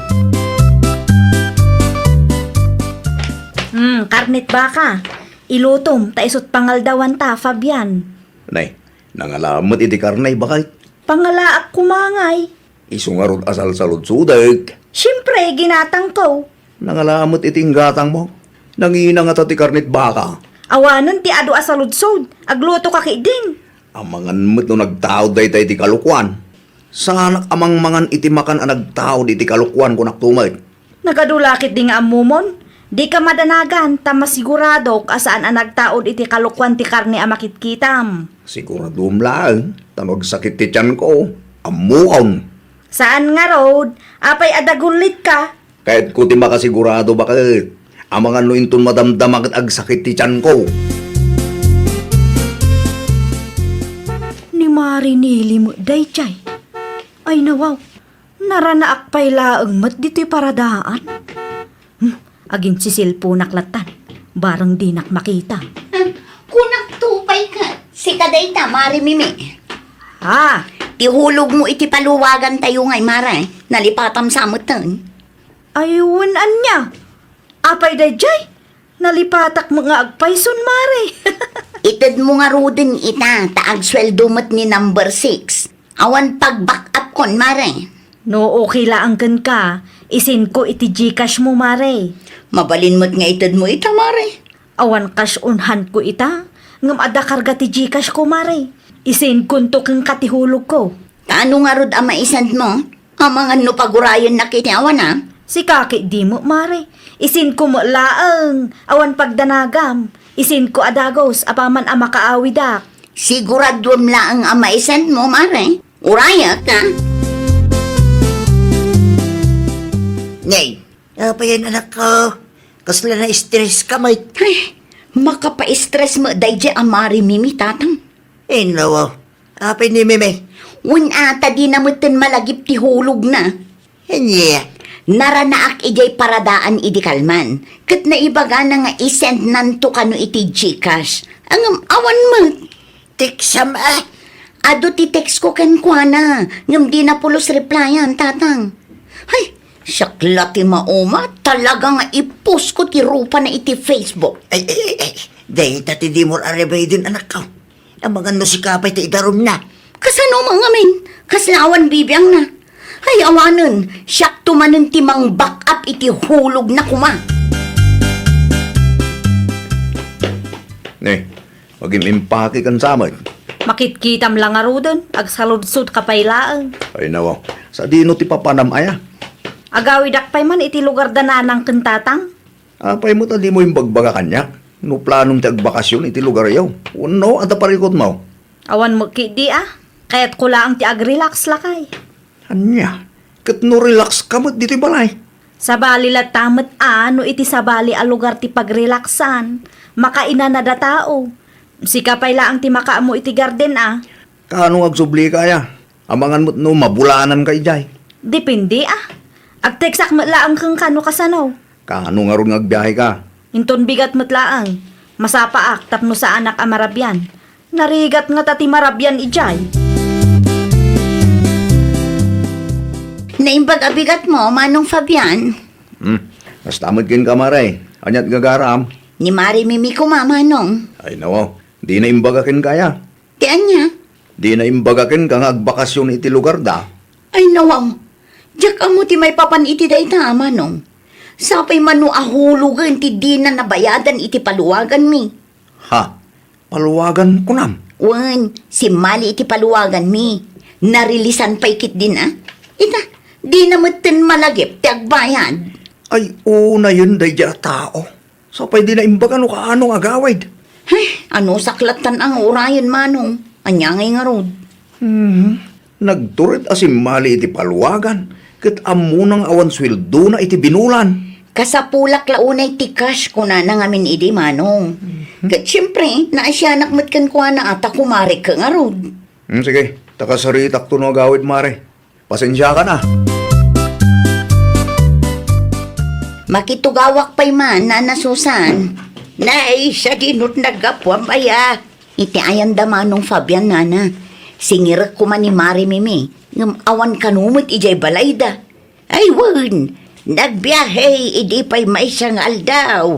Hmm, karnet baka. Ilutom, ta isut' pangaldawanta, Fabian. Nay, nangala met iti karne, baket? Pangalaak koma ngay. Isu ngarud a salsaludsodek. Siempre, ginatangko. Nangala met iti inggatangmo. Nangina ngata ti karnet baka. Awanen ti adu a saludsod. Aglutoka ketdin. Amangan met no nagtaud dayta iti kalokuan. Saanak a mangmangan iti makan a nagtaud iti kalokuan, kunak to met. Nagadu la ketdi nga ammomon. Dika madanagan, ta masiguradok a saan a nagtaud iti kalokuan ti karne a makitkitam. Siguradom laeng, ta no agsakit ti tianko, ammoam. Saan ngarud, apay a dagullitka? Kayatko ti makasigurado, baket. Amangan no inton madamdama ket agsakit ti tianko. Ni Mare Neli met daydiay. Ay, nawaw. Naranaak pay laeng met ditoy paradaan. Hmm, aginsiselponak lattan. Barang dinak makita. Ah, kunak to pay ket. Sika dayta, Mare Mimi. Ah. Ti hulogmo iti paluagantayo ngay, Mare. Nalipatam sa metten. Ay, wen ania? Apay daydiay? Nalipatak met nga agpayson, Mare. Itedmo ngaruden ita, ta agsueldo met ni number six. Awan pag-back up kon, Mare. No okay laeng kenka, isendko iti GCash mo, Mare. Mabalin met nga itedmo ita, Mare. Awan cash on hand ko ita, ngem adda karga ti GCash ko, Mare. Isendkonto kenka ti hulogko. Ta ania ngarud a maisendmo? Amangan no pagurayennak iti awana? Sika ketdi met, Mare. Isendko met laeng, awan pagdanagam. Isendko a dagus apaman a makaawidak. Siguraduem laeng a maisendmo, Mare. Urayak, a? Nay, apay, anakko? Kasla na-stress ka met? Ay, makapa-stress met daydiay a Mare Mimi, Tatang. Ay, nawaw. Apay ni Mimi? Wen a, ta dina metten malagip ti hulogna. Ania? Naranaak idiay paradaan idi kalman, ket naibagana nga isendnanto kano iti GCash. Ngem awan met. Teksam, a? Adu ti text ko kenkuana, ngem dina pulos replyan, Tatang. Hay, Siak la ti mauma, talaga nga ipost ko ti rupana iti Facebook. Ay, ay, ay, ay. Dayta ti dimo a-ready, anakko. Amangan no sika pay ti idarumna. Kasano man ngamin? Kasla awan bibiangna. Ay, awanen, siakto manen ti mang-back up iti hulogna koma. Ne, agim-impake kan samet. Makitkitam la ngaruden, agsaludsodka pay laeng. Ay, nawaw. Sadino ti papanam aya? Agawidak pay man iti lugar da nanang ken tatang. Apay met a dimo imbagbaga kaniak no planom ti agbakasyon iti lugaryo? Wenno, adda parikutmo? Awan met ketdi a. Kayatko laeng ti agrelax, lakay. Ania? Ket no relax ka met ditoy balay? Sabali latta met a no iti sabali a lugar ti pagrelaxan, makainanada tao. Sika pay laeng ti makaammo iti garden a. Kaano nga agsublika aya? Amangan met no mabulananka idiay. Depende a. Agteksak met laeng kenka no kasano. Kaano ngarud nga agbiaheka? Inton bigat met laeng. Masapaak tapno saanak a marabian. Narigat ngata ti marabian idiay. Naimbag a bigatmo, Manong Fabian. Hmm. Kasta met kenka, Mare. Ania ti gagaram? Ni Mare Mimi koma, Manong. Ay, nawaw. Dina imbaga kenka aya? Ti ania? Dina imbaga kenka nga agbakasyon iti lugarda? Ay, nawaw. Diak ammo ti maipapan iti dayta, Manong. Sapay man no a hulogen ti dina nabayadan iti paluwaganmi. Ha? Paluwagan kunam? Wen, simmali iti paluwaganmi. Narilisan pay ketdin a. Ita, dina metten malagip ti agbayad. Ay, unayen daydiay a tao. Sapay dina imbaga no kaano nga agawid. Ay, anusak lattan a nga urayen, Manong. Ania ngay ngarud? Hmm. Nagtured a simmali iti paluwagan, ket ammona nga awan sueldona iti binulan. Kasapulak la unay ti cash, kunana ngamin idi, Manong. Mhm. Ket siempre, naasianak met kenkuana a ta kumarek ngarud. Hmm, sige, ta kasaritakto no agawid, Mare. Pasensiakan a. Makitugawak pay man, Nana Susan. Nay, sadinot naggapuam aya? Iti ayanda Manong Fabian, Nana. Singirek koma ni Mare Mimi, ngem awan kano met idiay balayda. Ay wen, nagbiahe idi pay maysa nga aldaw.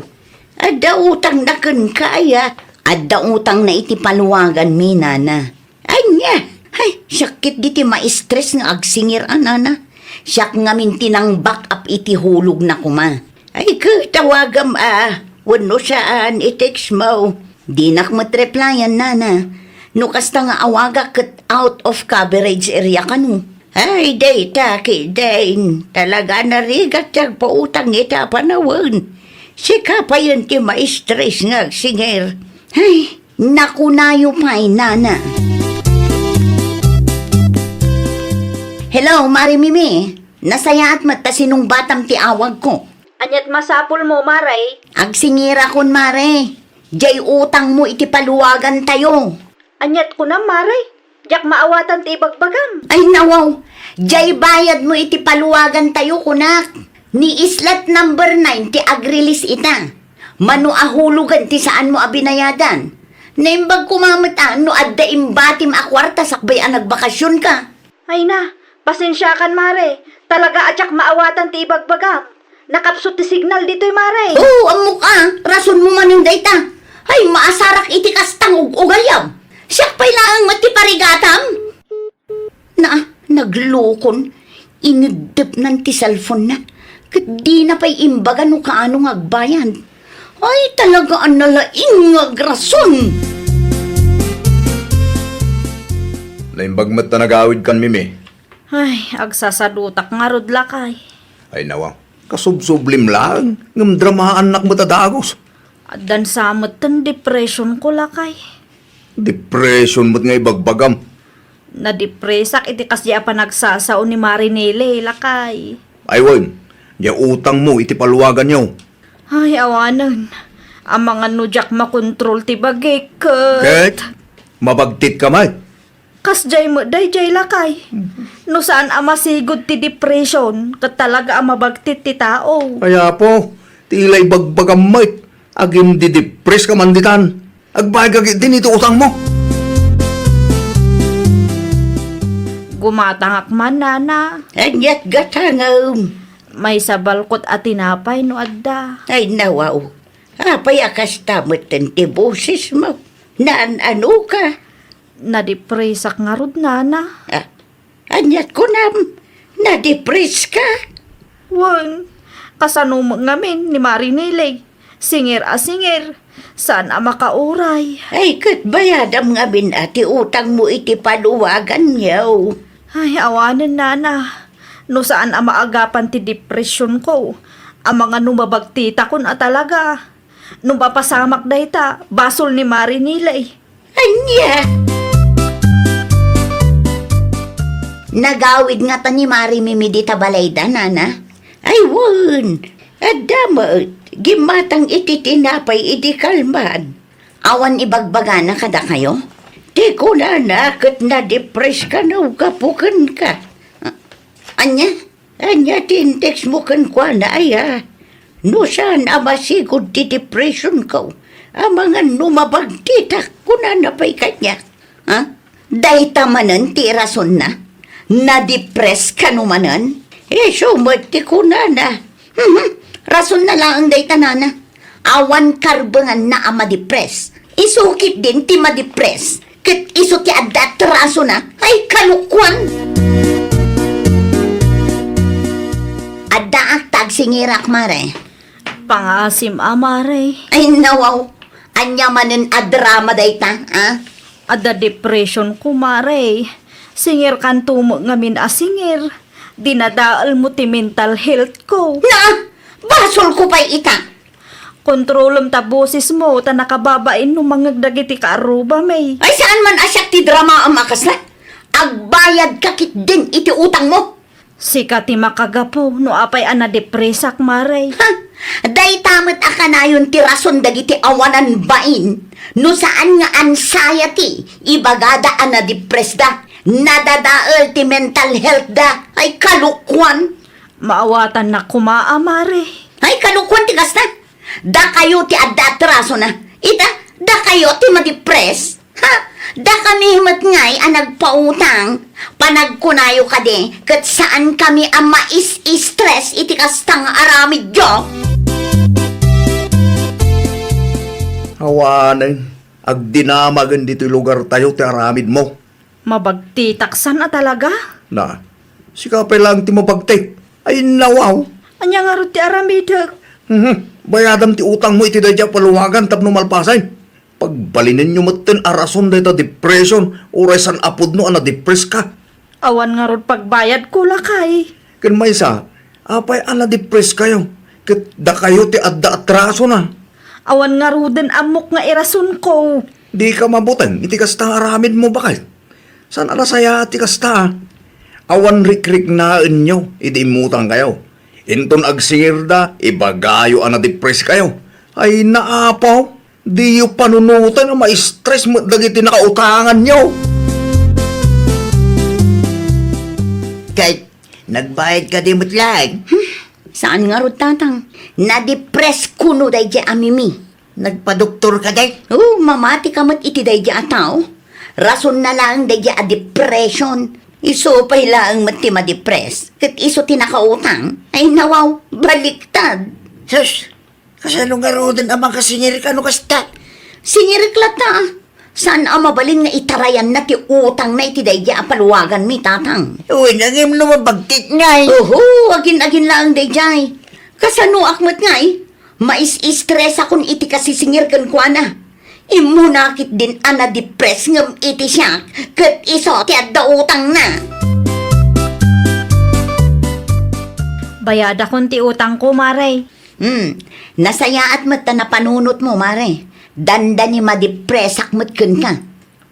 Adda utangna kenka aya? Adda utangna iti paluwaganmi, Nana. Ania? Ay, sakit diti maistres nga agsingir a, Nana. Siak ngamin ti nang-back up iti hulogna koma. Ay, ket awagam a, wenno saan, i-text mo. Dinak met replyan, Nana. No kasta nga awagak ket out of coverage area kano. Ay, dayta, kidin. Talaga narigat ti agpautang ita a panawen. Sika payen ti maistres nga agsingir. Ay, nakunayo pay, Nana. Hello, Mare Mimi. Nasayaat met ta sinungbatam ti awagko. Aniat masapulmo, Mare? Agsingirakon, Mare. Diay utangmo iti paluwagantayo. Aniat kunam, Mare? Diak maawatan ti ibagbagam. Ay, nawaw. Diay bayadmo iti paluwagantayo, kunak. Ni islat number nine ti agrelease ita. Mano a hulogen ti saanmo a binayadan. Naimbag koma met a no adda imbatim a kuarta sakbay a nagbakasionka. Ay na, pasensiakan, Mare. Talaga a diak maawatan ti ibagbagam. Nakapsut ti signal ditoy, Mare. Oo, ammok a. Rasonmo manen dayta. Ay, maasarak iti kastang ug-ugayam. Siak pay laeng met ti parigatam. Na, naglukon. Ineddepnan ti cellphone-na. Ket dina pay imbaga no kaano nga agbayad. Ay, talaga a nalaing nga agrason! Naimbag met ta nagawidkan, Mimi. Ay, agsasadutak ngarud, lakay. Ay, nawa. Kasubsublim laeng, ngem dramaannak met a dagus. Addan sa metten depression ko, lakay. Depression met nga ibagbagam. Nadepresak iti kasdi a panagsasao ni Mare Nele, lakay. Ay wen, diay utangmo iti paluwaganyo. Ay, awanen. Amangan no diak makontrol ti bagik, ket. Ket? Mabagtitka met. Kasdiay met daydiay, lakay. No saan a masigud ti depression, ket talaga a mabagtit ti tao. Ay, Apo, ti ila ibagbagam met, agimdidepress ka man ditan. Agbayadka ketdin iti utangmo. Gumatangak man, Nana. Aniat gatangem? Maysa balkot a tinapay no adda. Ay, nawaw. Apay a kasta metten ti bosesmo? Naan-ano ka? Nadepresak ngarud, nana. Ah, aniat kunam? Nadepres ka? Wen, kasano met ngamin ni Mari Nilay? Singir a singir, saan a makauray. Ay, ket bayadam ngamin a ti utangmo iti paluwaganyo. Ay, awanen, nana. No saan a maagapan ti depresionko, amangan no mabagtitakon a talaga. No mapasamak dayta, basol ni Mari Nilay. Ania? Nagawid ngata ni Mari Mimi dita balayda, nana? Ay, wen. Adda met, gimmatang iti tinapay idi kalman. Awan ibagbagana kadakayo? Ti kunana ket nadepres kano gapu kenka. Ania? Ania ti intextmo kenkuana, aya? No saan a masigud ti depressionko, amangan no mabagtitak, kunana pay kaniak. Ha? Dayta manen ti rasonna? Nadepres kano manen? Isu met ti kunana. Mhm. Rasonna laeng dayta, nana. Awan karbenganna a madepres. Isu ketdin ti madepres. Ket isu ti adda atrasona. Ay, kalokuan! Addaak ta agsingirak, mare. Pangaasim a, mare. Ay, nawaw. Ania manen a drama dayta, a? Adda depressionko, mare. Singirkanto met ngamin a singir. Dinadaelmo ti mental healthko. Na! Basolko pay ita! Kontrolem ta bosesmo ta nakababain no mangngeg dagiti kaarrubami. Ay, saan man a siak ti dramaam a kasla? Agbayadka ketdin iti utangmo. Sika ti makagapu no apay a nadepresak, mare. Ha? Dayta met a kanayon ti rason dagiti awanan bain. No saan nga anxiety, ibagada a nadepresda. Nadadael ti mental healthda. Ay, kalokuan! Maawatannak koma a, mare. Ay, kalokuan ti kasta! Dakayo ti adda atrasona. Ita, dakayo ti madepres. Ha? Dakami met ngay a nagpautang. Panagkunayo kadi, ket saankami a mais-stress iti kasta nga aramidyo. Awanen, agdinamagen ditoy lugartayo ti aramidmo. Mabagtitak san a talaga? Na, sika pay laeng ti mabagtik. Ay, nawaw. Ania ngarud ti aramidek? Mhm. Bayadam ti utangmo iti daydiay a paluwagan tapno malpasen. Pagbalinenyo metten a rason dayta depression, uray san a pudno a nadepres ka. Awan ngarud pagbayadko, lakay. Ken maysa, apay a nadepres kayo? Ket dakayo ti adda atrasona. Awan ngaruden ammok nga irasonko. Dika mabuteng iti kasta nga aramidmo, baket. Saan a nasayaat ti kasta, a? Awan rikriknaenyo idi immutangkayo. Inton agsingirda, ibagayo a nadepres kayo. Ay, naapaw, diyo panunoten a ma-stress met dagiti nakautanganyo. Ket, nagbayad kadi met laeng? Hmm, saan ngarud, tatang. Nadepres kuno daydiay a Mimi. Nagpadoktor ka, day? Oo, mamati ka met iti daydiay a tao. Rasonna laeng daydiay a depression. Isu pay laeng met ti madepres. Ket isu ti nakautang. Ay, nawaw, baliktad. Sus, kasano ngaruden a makasingir ka no kasta? Singirek latta. Saan a mabalin nga itarayanna ti utangna iti daydiay a paluwaganmi, tatang. Uy, nangem no mabagtik ngay. Oho, agin-agin laeng daydiay. Kasanoak met ngay? Mais-stressakon iti kasisingir kenkuana. Immuna ketdin a nadepres ngem iti siak, ket isu ti adda utangna. Bayadakon ti utangko, mare. Hmm, nasayaat met ta napanunotmo, mare. Dandani madepresak met kenka.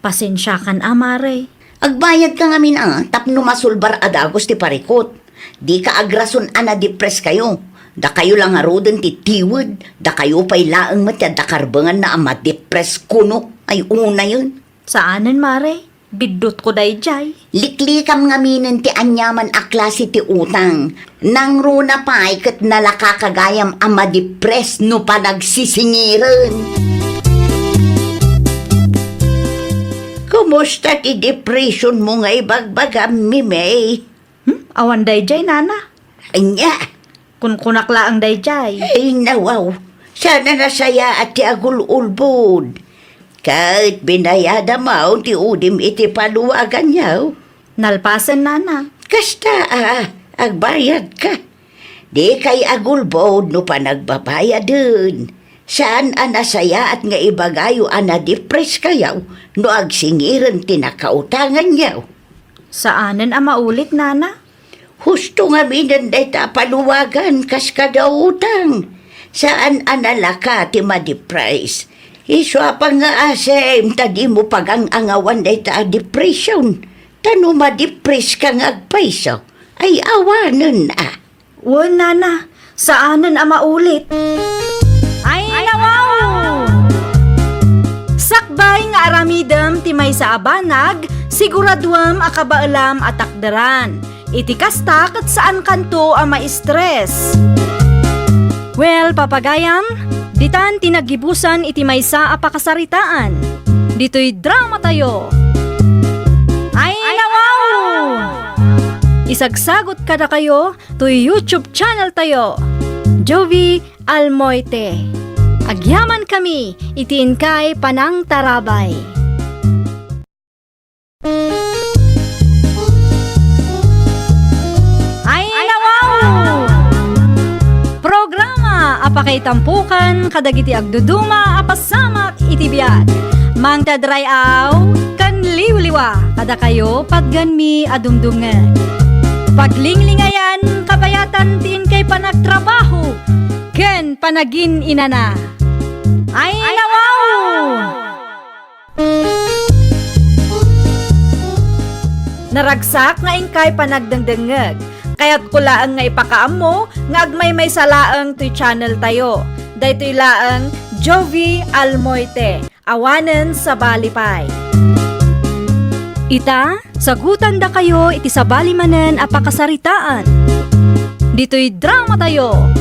Pasensiakan a, mare. Agbayadka ngamin a tapno masulbar a dagus ti parikut. Dika agrason a nadepres kayo. Dakayo la ngaruden ti tiwed, dakayo pay laeng met ti adda karbenganna a madepres kuno. Ay, unayen. Saanen, mare. Biddutko daydiay. Liklikam ngaminen ti aniaman a klase ti utang. Nangruna pay ket nalaka kagayam a madepres no panagsisingiren. Kumusta ti depression mo nga ibagbagam, Mimey? Hmm? Awan daydiay, nana. Ania? Kunkunak laeng daydiay. Ay, nawaw. Saan a nasayaat ti agul-ulbod. Ket binayadam ti udim iti paluwaganyo. Nalpasen, nana. Kasta a, agbayadka. Dikay agulbod no panagbabayaden. Saan a nasayaat nga ibagayo a nadipres kayo no agsingiren ti nakautanganyo. Saanen a maulit, nana. Husto ngaminen dayta a paluwagan kas kada utang. Saan a nalaka ti madipres. Isu a pangngaasem ta dimo pagang-angawan dayta a depression. Ta no madipres ka nga agpayso, ay awanen a. Wen, nana, saanen a maulit. Ay, nawaw! Sakbay nga aramidem ti maysa a banag, siguraduem a kabaelam a takderan. Iti kasta ket saankanto a ma-stress. Well, papagayam, ditan ti naggibusan iti maysa a pakasaritaan. Ditoy dramatayo. Ay, nawaw! Isagsagot kadakayo toy YouTube channel tayo, Jovie Almoite. Agyaman kami iti inkay panangtarabay. Ay, nawaw! Programa a pakaitampukan kadagiti agduduma a pasamak iti biag. Mangted ray-aw ken liwliwa kadakayo patgenmi a dumdumngeg. Paglinglingayan kabayatan ti inkay panagtrabaho ken panagin-inana. Ay, nawaw! Naragsak nga inkay panagdengdengngeg. Kayatko laeng nga ipakaammo nga agmaymaysa laeng toy channel tayo. Daytoy laeng Jovie Almoite, awanen sabali pay. Ita, sagutandakayo iti sabali manen a pakasaritaan. Ditoy dramatayo.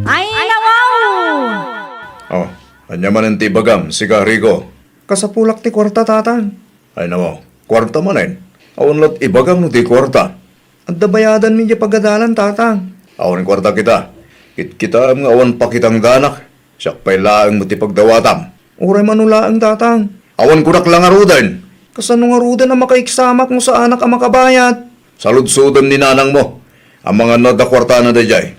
Ay, nawaw! Oh, ania manen ti ibagam, sika, Rico? Kasapulak ti kuarta, Tatang. Ay, nawaw, kuarta manen. Awan la't ibagam no di kuarta. Adda bayadanmi diay pagadalan, Tatang. Awan kuarta kita. Kitkitaem nga awan pakitangdanak. Siak pay laeng met ti pagdawatam. Uray mano laeng, Tatang. Awan kunak la ngaruden. Kasano ngaruden a makaiksamak no saanak a makabayad? Saludsodem ni nanangmo. Amangan no adda kuartana daydiay.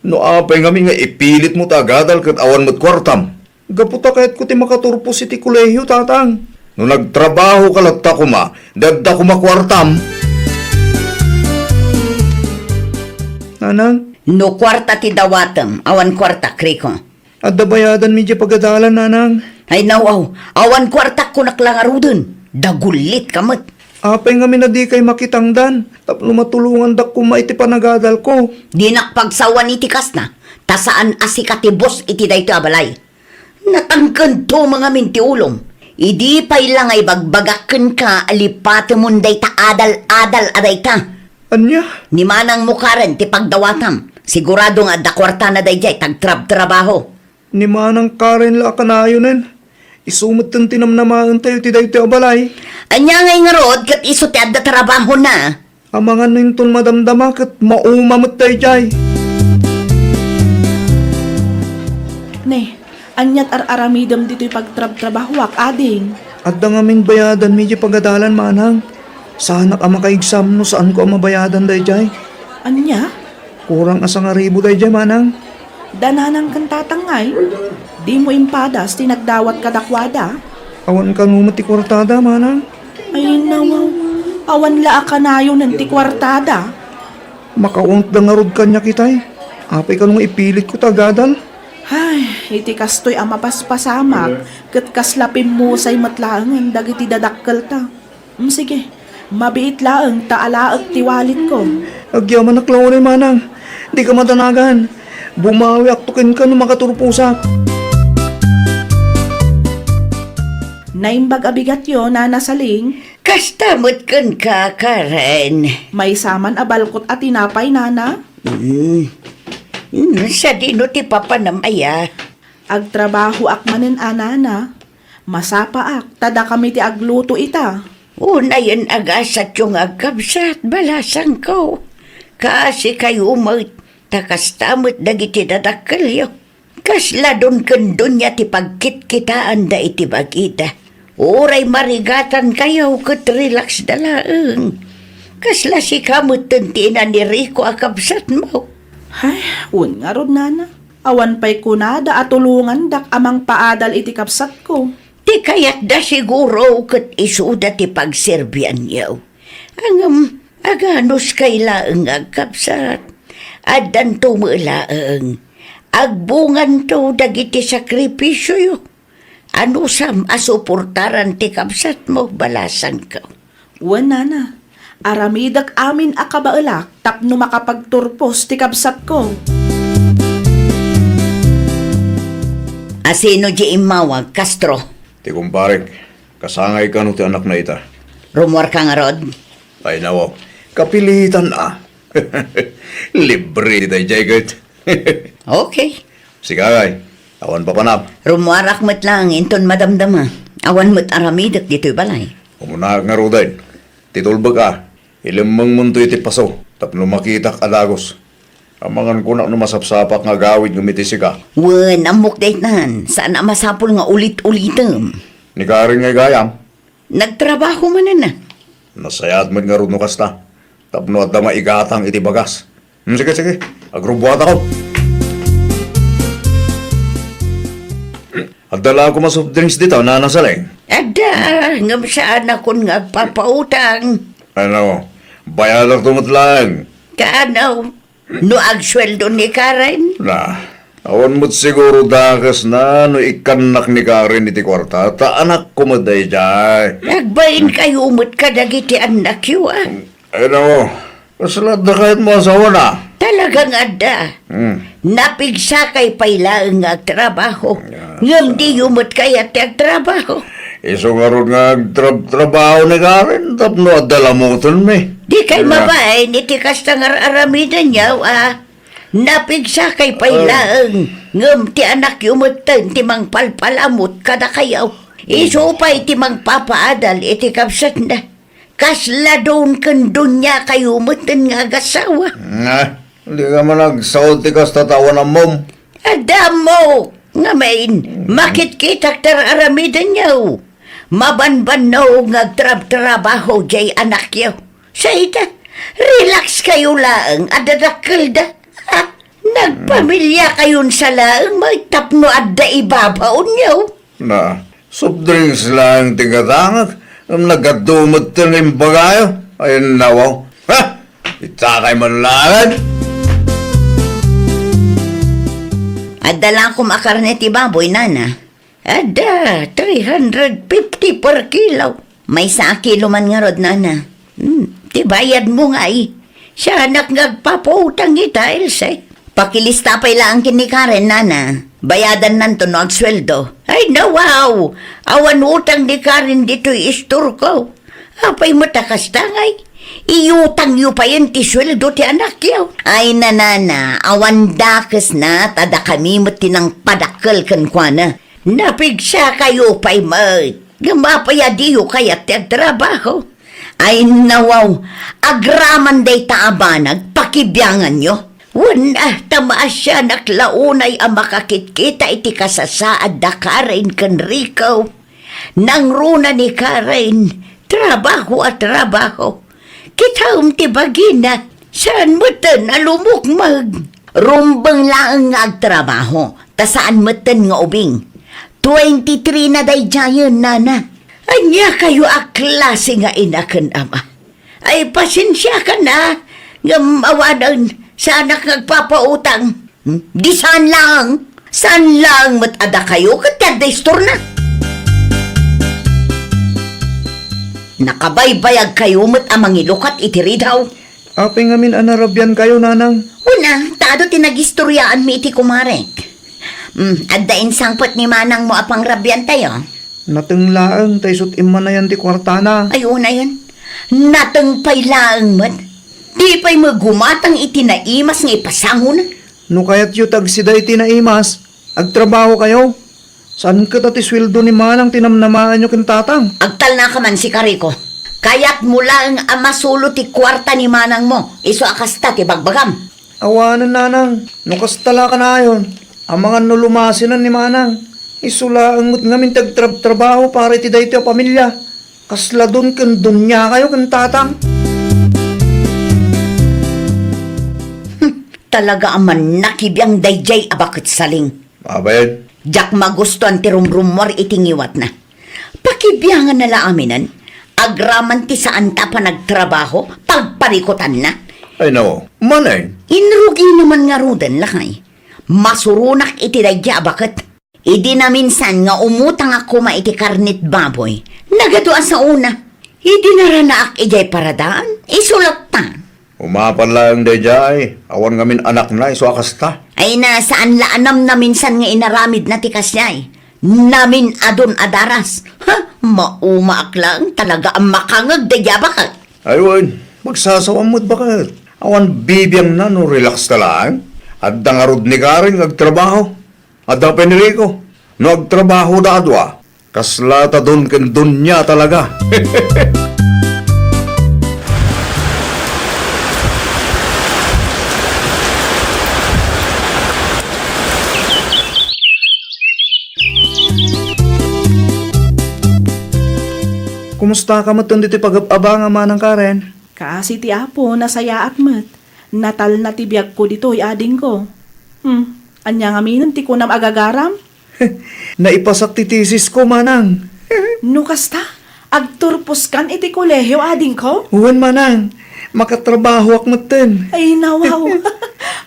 No apay ngamin nga ipilitmo ti agadal ket awan met kuartam? Gapu ta kayatko ti makaturpos iti kolehio, Tatang. No nagtrabahoka latta koma, di adda koma kuartam. Nanang? No kuarta ti dawatem, awan kuartak, Rico. Adda bayadanmi diay pagadalan, Nanang. Ay, nawaw, awan kuartak kunak la ngaruden. Dagullitka met. Apay ngamin a dikay makitangdan tapno matulongandak koma iti panagadalko? Dinak pagsawan iti kasta, ta saan a sika ti boss iti daytoy a balay. Natangkento mangamin ti ulom. Idi pay la nga ibagbagak kenka a lipatemon dayta adal-adal a dayta. Ania? Ni manangmo Karen ti pagdawatam. Sigurado nga adda kuartana daydiay ta agtrabtrabaho. Ni manang Karen la a kanayonen. Isu metten ti namnamaentayo iti daytoy a balay. Ania ngay ngarud ket isu ti adda trabahona? Amangan no inton madamdama ket mauma met daydiay. Ne, aniat ar-aramidem ditoy pagtrabtrabahoak, ading? Adda ngamin bayadanmi diay pagadalan, manang. Saanak a makaigsaam no saanko a mabayadan daydiay. Ania? Kurang a sangaribu daydiay, manang. Da nanang ken tatang ngay? Dimo impadas ti nagdawat kadakuada? Awan kano met ti kuartada, manang. Ay, nawaw. Awan la a kanayonen ti kuartada. Makaunotda ngarud kaniak itay. Apay kano nga ipilitko ti agadal? Ay, iti kastoy a mapaspasamak, ket kasla pimmusay met laengen dagiti dadakkelta. Mm, sige, mabiit laeng ta alaek ti walitko. Agyamanak la unay, manang. Dika madanagan. Bumawiakto kenka no makaturposak. Naimbag a bigatyo, Nana Saling. Kasta met kenka, Karen. Maysa man a balkot a tinapay, Nana? Mm. Mm, sadino ti papanam aya? Agtrabahoak manen a, Nana. Masapaak, ta dakami ti agluto ita. Unayen a gasatyo nga agkabsat, balasangko. Kaasi kayo met. Ta kasta met dagiti dadakkelyo. Kasla don ken donia ti pagkitkitaanda iti bagida. Uray marigatankayo ket relaxda laeng. Kasla sika metten ti ina ni Rico a kabsatmo. Ay, wen ngarud, nana. Awan pay kunada a tulongandak a mangpaadal iti kabsatko. Ti kayatda siguro ket isuda ti pagserbianyo. Ngem, aganuskay laeng nga agkabsat. Addanto met laeng. Agbunganto dagiti sakripisioyo. Anusam a suportaran ti kabsatmo, balasangko. Wen, nana. Aramidek amin a kabaelak tapno makapagturpos ti kabsatko. Asino di immawag, Castro? Ti kumparek. Kasangay kano ti anakna ita? Rummuarka ngarud? Ay, nawaw. Kapilitan a. Libre daydiay ket. Okay. Sika ngay, awan papanam. Rummuarak met laeng inton madamdama. Awan met aramidek ditoy balay. Umunaak ngaruden. Ti tulbek a, ilemmengmonto iti paso tapno makitak a dagus. Amangan kunak no masapsapak nga agawid ngem iti sika. Wen, ammok daytan. Saan a masapul nga ulit-ulitem. Ni Karen ngay gayam? Nagtrabaho manen a. Nasayaat met ngarud no kasta. Tapno adda maigatang iti bagas. Hmm, sige, sige. Agrubbuatako. Adda la koma soft drinks dita, Nana Saleng? Adda, ngem saanakon nga agpapautang. Ano, bayadakto met laeng. Kaano? No agsueldo ni Karen? Na, awan met siguro dakesna no ikkannak ni Karen iti kuarta, ta anakko met daydiay. Agbainkayo met kadagiti annakyo, a. Ay, nako, kasla adda kayatmo a sawana? Talaga nga adda. Hmm. Napigsakay pay laeng nga agtrabaho. Ah. Ngem diyo met kayat ti agtrabaho. Isu ngarud nga agtrab-trabaho ni Karen tapno adda lamutenmi. Dikay mabain iti kasta nga ar-aramidenyo, a. Napigsakay pay laeng, ngem ti anakyo metten ti mangpalpalamut kadakayo. Isu pay ti mangpapaadal iti kabsatna. Kasla don ken doniakayo metten nga agasawa. Nga, dika man agsaod ti kasta ta awan ammom. Adda ammok, ngamin, makitkitak ti ar-aramidenyo. Mabanbannog nga agtrabtrabaho jay anakyo. Sa ita, relax kayo laeng a dadakkelda. Ah, nagpamiliakayon sa laeng met tapno adda ibabaonyo. Na, soft drinks laeng ti gatangek, ngem nagadu met ti imbagayo. Ay, nawaw. Ha? Itakay man laeng. Adda la koma karne ti baboy, nana. Adda, three hundred fifty per kilo. Maysa a kilo man ngarud, nana. Hmm, ti bayadmo ngay. Sianak nga agpapautang ita, Else. Pakilista pay laeng ken ni Karen, nana. Bayadannanto no agsueldo. Ay, nawaw! Awan utang ni Karen ditoy istorko. Apay met a kasta ngay? Iutangyo payen ti sueldo ti anakyo. Ay, nanana, awan dakesna, ta dakami met ti nangpadakkel kenkuana. Napigsakayo pay met. Ngem apay a diyo kayat ti agtrabaho? Ay, nawaw, agraman dayta a banag, pakibianganyo. Wen, a, ta maasianak la unay a makakitkita iti kasasaad da Karen ken Rico. Nangruna ni Karen, trabaho a trabaho. Kitaem ti bagina, saan metten a lumukmeg. Rumbeng laeng nga agtrabaho, ta saan metten nga ubing. Twenty-three na daydiayen, nana. Ania kayo a klase nga ina ken ama? Ay, pasensiakan a, ngem awanen, saanak nga agpapautang. Hmm? Di saan laeng, saan laeng met a dakayo ket ti adda istorna. Nakabaybayag kayo met a mangilukat iti ridaw. Apay ngamin a narabian kayo, nanang? Una, ta adu ti nagistoriaanmi iti kumarek. Hmm, adda insangpet ni manangmo a pangrabian tayo? Nateng laeng ta isut' immanayan ti kuartana. Ay, unayen. Nateng pay laeng met. Di pay met gumatang iti naimas nga ipasangona. No kayatyo ti agsida iti naimas, agtrabaho kayo. Saan ket a ti sueldo ni manang ti namnamaanyo ken tatang? Agtalnaka man, Rico. Kayatmo laeng a masulo ti kuarta ni manangmo, isu a kasta ti bagbagam. Awanen, nanang, no kasta la kanayon, amangan no lumasinen ni manang. Isu laeng met ngamin ti agtrabtrabaho para iti daytoy a pamilia. Kasla don ken duniakayo ken tatang. Talaga a mannakibiang daydiay a baket, Saling. Abayan. Diak magustuan ti rumrummuar iti ngiwatna. Pakibianganna la aminen, agraman ti saanta a panagtrabaho, pagparikutanna. Ay, no. Manay. Inrugina man ngaruden, lakay. Masuronak iti daydiay a baket. Idi naminsan nga umutangak koma iti karnit baboy, nagadu a saona. Idi naranaak idiay paradaan, isu latta. Umapan laeng daydiay, awan ngamin anakna isu a kasta. Ay na, saan la a namnaminsan nga inaramidna ti kasdiay. Namin-adun a daras. Ha? Maumaak laeng talaga a makangeg daydiay a baket. Ay wen, magsasawam met baket. Awan bibiangna no relax ta laeng. Adda ngarud ni Karen nga agtrabaho. Adda pay ni Rico. No agtrabahoda a dua, kasla ta don ken dunia talaga. Kumusta ka met ditoy pagab-abang a manang Karen? Kaasi ti Apo, nasayaat met. Natalna ti biagko ditoy, adingko. Hmm, ania ngamin ti kunam a gagaram? Naipasak ti thesis ko, manang. No kasta, agturposkan iti kolehio, adingko? Wen, manang. Makatrabahoak metten. Ay, nawaw.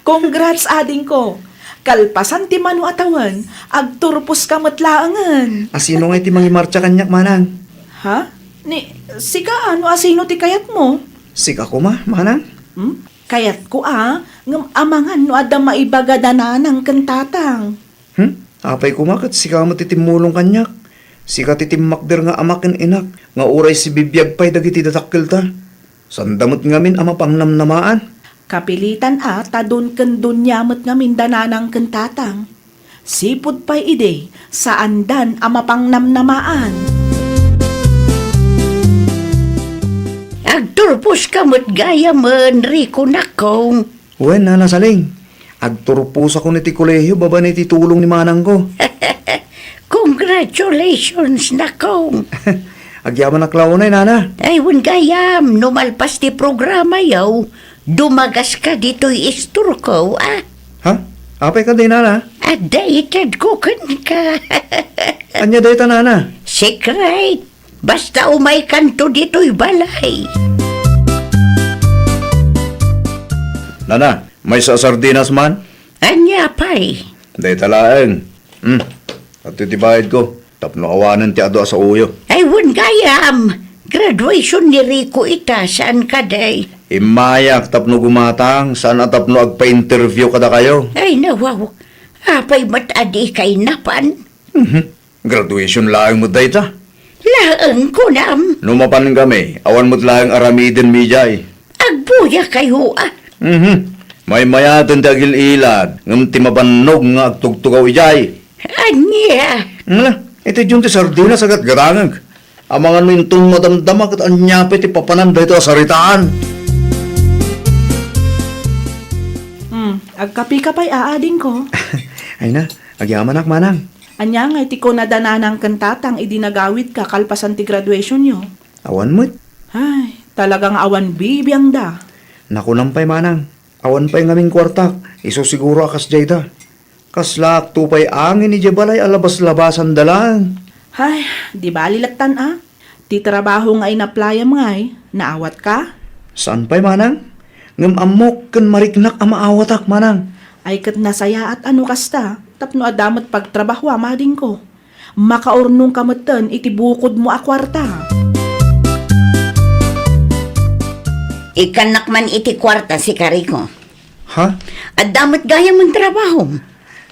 Congrats, adingko. Kalpasan ti mano a tawen, agturposka met laengen. Asino ngay ti mangimartsa kaniak, manang? Ha? Ni, sika, no asino ti kayatmo? Sika koma, manang? Hmm? Kayatko a, ngem amangan no adda maibagada nanang ken tatang. Hmm? Apay koma ket sika met ti timmulong kaniak. Sika ti timmakder nga ama ken inak, nga uray sibibiag pay dagiti dadakkelta. Saanda met ngamin a mapangnamnamaan. Kapilitan a ta don ken dunia met ngamin da nanang ken tatang. Sipud pay idi, saandan a mapangnamnamaan. Agturposka met gayamen, Rico, nakong. Wen, Nana Saling. Agturposakon iti kolehio babaen iti tulong ni manangko. Congratulations, nakong. Agyamanak la unay, Nana. Ay, wen gayam, no malpas ti programayo, dumagaska ditoy istorko, a? Ha? Apay kadi, Nana? Adda itedko kenka. Ania dayta, Nana? Secret. Basta umaykanto ditoy balay. Nana, maysa a sardinas man? Ania pay? Dayta laeng. Hmm. Adtoy ti bayadko. Tapno awanen ti adu a saoyo. Ay, wen gayam. Graduation ni Rico ita, saan kadi? Immayak tapno gumatang, saan a tapno agpa-interview kadakayo. Ay, nawaw. Apay met a dika innapan? Mhm. Graduation laeng met dayta. Laeng, kunam? No mapan kami, awan met laeng aramiden mi idiay. Agbuyakayo, a? Mhm. Maymayaten ti agil-ilad, ngem ti mabannog nga agtugtugaw idiay. Ania? Ala, iti diyon ti sardinas a gatgatangek. Amangan no inton madamdama ket ania pay ti papanan daytoy a saritaan. Hmm, agkapika pay, a, adingko. Ay na, agyamanak, manang. Ania ngay ti kunada nanang ken tatang idi nagawidka kalpasan ti graduationyo? Awan met. Ay, talaga nga awan bibiangda. Nakunam pay, manang. Awan pay ngamin kuartak, isu siguro a kasdiayda. Kaslaakto pay angin idiay balay a labas-labasanda laeng. Ay, di bali lattan a. Ti trabaho nga inaplayam ngay, naawatka? Saan pay, manang? Ngem ammok ken mariknak a maawatak, manang. Ay ket nasayaat a no kasta, tapno adda met pagtrabahoam, adingko. Makaurnongka metten iti bukodmo a kuarta. Ikkannak man iti kuarta, sika, Rico. Ha? Adda met gayamen trabahom.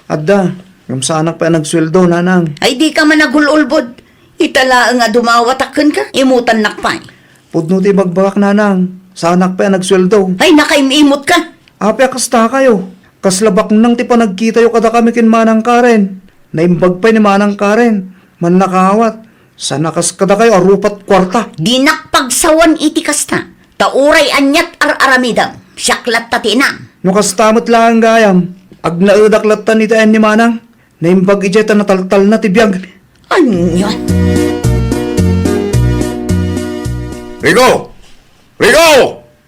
Adda, ngem saanak pay a nagsueldo, nanang. Ay, dika man agul-ulbod. Ita laeng a dumawatak kenka, imutannak pay. Pudno ti ibagbagak, nanang. Saanak pay a nagsueldo. Ay, nakaim-imutka. Apay a kastakayo? Kasla baknang ti panagkitayo kadakami ken Manang Karen. Naimbag pay ni Manang Karen. Mannakaawat. Saan a kas kadakayo a rupat kuarta. Dinak pagsawan iti kasta. Ta uray aniat ar-aramidem, siak latta ti inam. No kasta met laeng gayam, agnaedak lattan iti ayan ni Manang. Naimbag idiay ta nataltalna ti biag. Ania? Rico! Rico!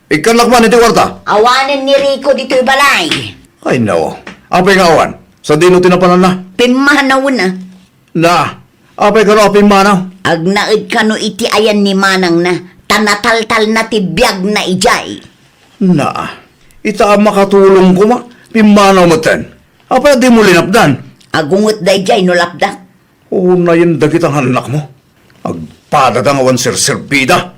Ikkannak man iti kuarta. Awanen ni Rico ditoy balay. Ay, no. Apay nga awan? Sadino ti napananna? Pimmanawna. Na, apay kano a pimmanaw? Agnaed kano iti ayan ni manangna, ta nataltalna ti biagna idiay. Na, ita a makatulong koma, pimmanaw metten. Apay a dimo linapdan? Agunget daydiay no lapdak. Unayen dagita nga annakmo. Agpadada nga awan serserbida.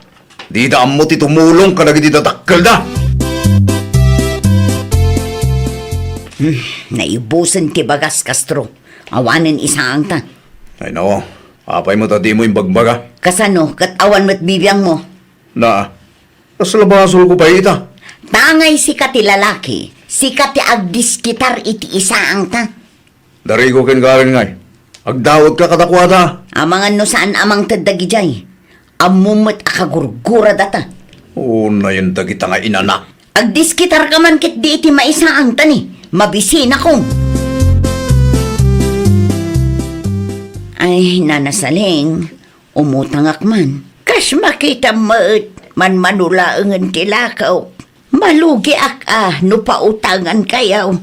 Dida ammo ti tumulong kadagiti dadakkelda. Hmm, naibusen ti bagas, Castro. Awanen isaangta. Ay, nao. Apay met a dimo imbagbaga? Kasano, ket awan met bibiangmo? Na, kasla basolko pay ita? Tangay sika ti lalaki, sika ti agdiskitar iti isaangta. Dariko ken Karen ngay, agdawatka kadakuada. Amangan no saan a mangted dagidiay. Ammo met a kagurguradata. Unayen dagita nga inanak. Agdiskitarka man ketdi iti maisaangta ni, mabisinakon. Ay, Nana Saling, umutangak man. Kas makitam met, manmano laengen ti lakaw. Malugiak a no pautangankayo.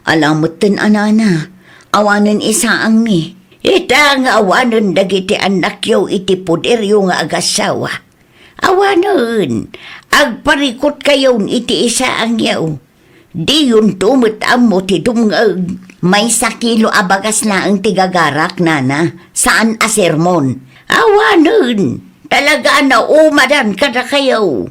Ala metten a nana, awanen isaangmi. Ita nga awanen dagiti annakyo iti poderyo nga agassawa. Awanen, agparikutkayon iti isaangyo. Diyonto met ammo ti dumngeg. Maysa kilo a bagas laeng ti gagarak, nana, saan a sermon. Awanen, talaga a naumadan kadakayo.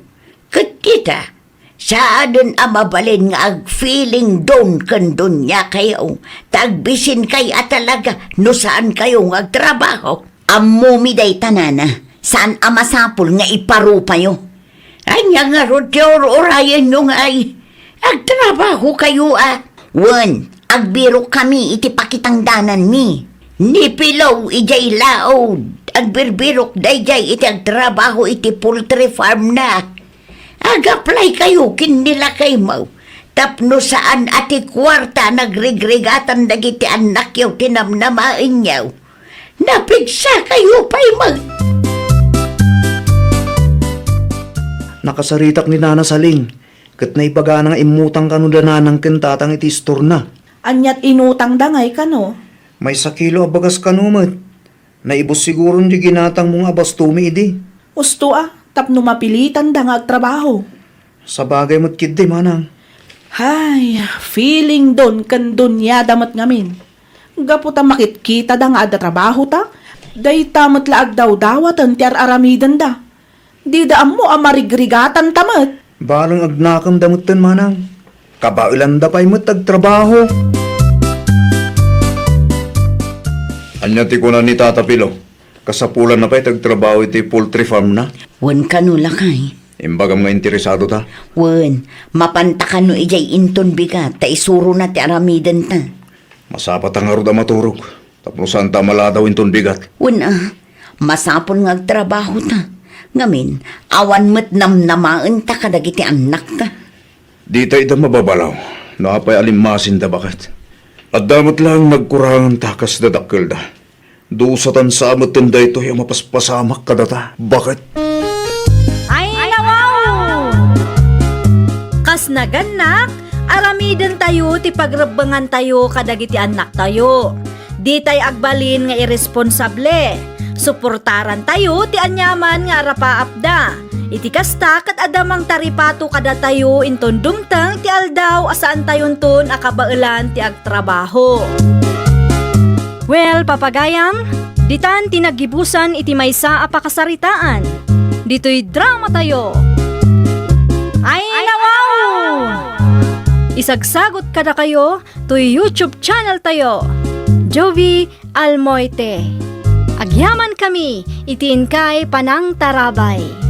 Ket kita, saanen a mabalin nga ag-feeling down ken duniakayo, ta agbisinkay a talaga no saankayo nga agtrabaho. Ammomi dayta, nana, saan a masapul nga iparupayo. Ania ngarud ti ur-urayenyo ngay? Agtrabahokayo a. Wen, agbirokkami iti pakitangdananmi. Ni Pilaw idiay laod, agbirbirok daydiay iti agtrabaho iti poultry farm na. Ag-applykayo ken ni lakaymo tapno saan a ti kuarta a nagrigrigatan dagiti annakyo ti namnamaenyo. Napigsakayo pay met. Nakasaritak ni Nana Saling, ket naibagana nga immutang kano da nanang ken tatang iti istorna. Aniat inutangda ngay kano? Maysa kilo a bagas kano met. Naibus siguron ti ginatangmo nga abastomi idi. Usto a, tapno mapilitanda nga agtrabaho. Sabagay met ketdi, manang. Hay, feeling down ken duniada met ngamin. Gapu ta makitkitada nga adda trabahota, dayta met la agdawdawaten ti ar-aramidenda. Dida ammo a marigrigatanta met. Bareng agnakemda metten, manang. Kabaelanda pay met agtrabaho. Ania ti kuna ni Tata Pilo? Kasapulanna pay ti agtrabaho iti poultry farm na? Wen kano, lakay. Imbagam nga interesado ta? Wen, mapanta kano idiay inton bigat ta isurona ti aramidenta. Masapata ngarud a maturog, tapno saanta a maladaw inton bigat. Wen a, masapul nga agtrabaho ta. Ngamin, awan met namnamaenta kadagiti annakta. Dita ida mababalaw, no apay a limmasinda baket. Adda met laeng nagkurangan ta kas dadakkelda. Dusatan sa metten daytoy a mapaspasamak kadata. Baket? Ay, nawaw! Kas nagannak, aramidentayo ti pagrebbengantayo kadagiti annaktayo. Ditay agbalin nga irresponsable. Suportarantayo ti aniaman nga arapaapda. Iti kasta, ket adda mangtaripato kadatayo inton dumteng ti aldaw a saantayonton a kabaelan ti ag- trabaho. Well, papagayam, ditan ti naggibusan iti maysa a pakasaritaan. Ditoy dramatayo. Ay, nawaw! Isagsagot kadakayo toy YouTube channel tayo, Jovi Almoite. Agyamankami iti inkay panangtarabay.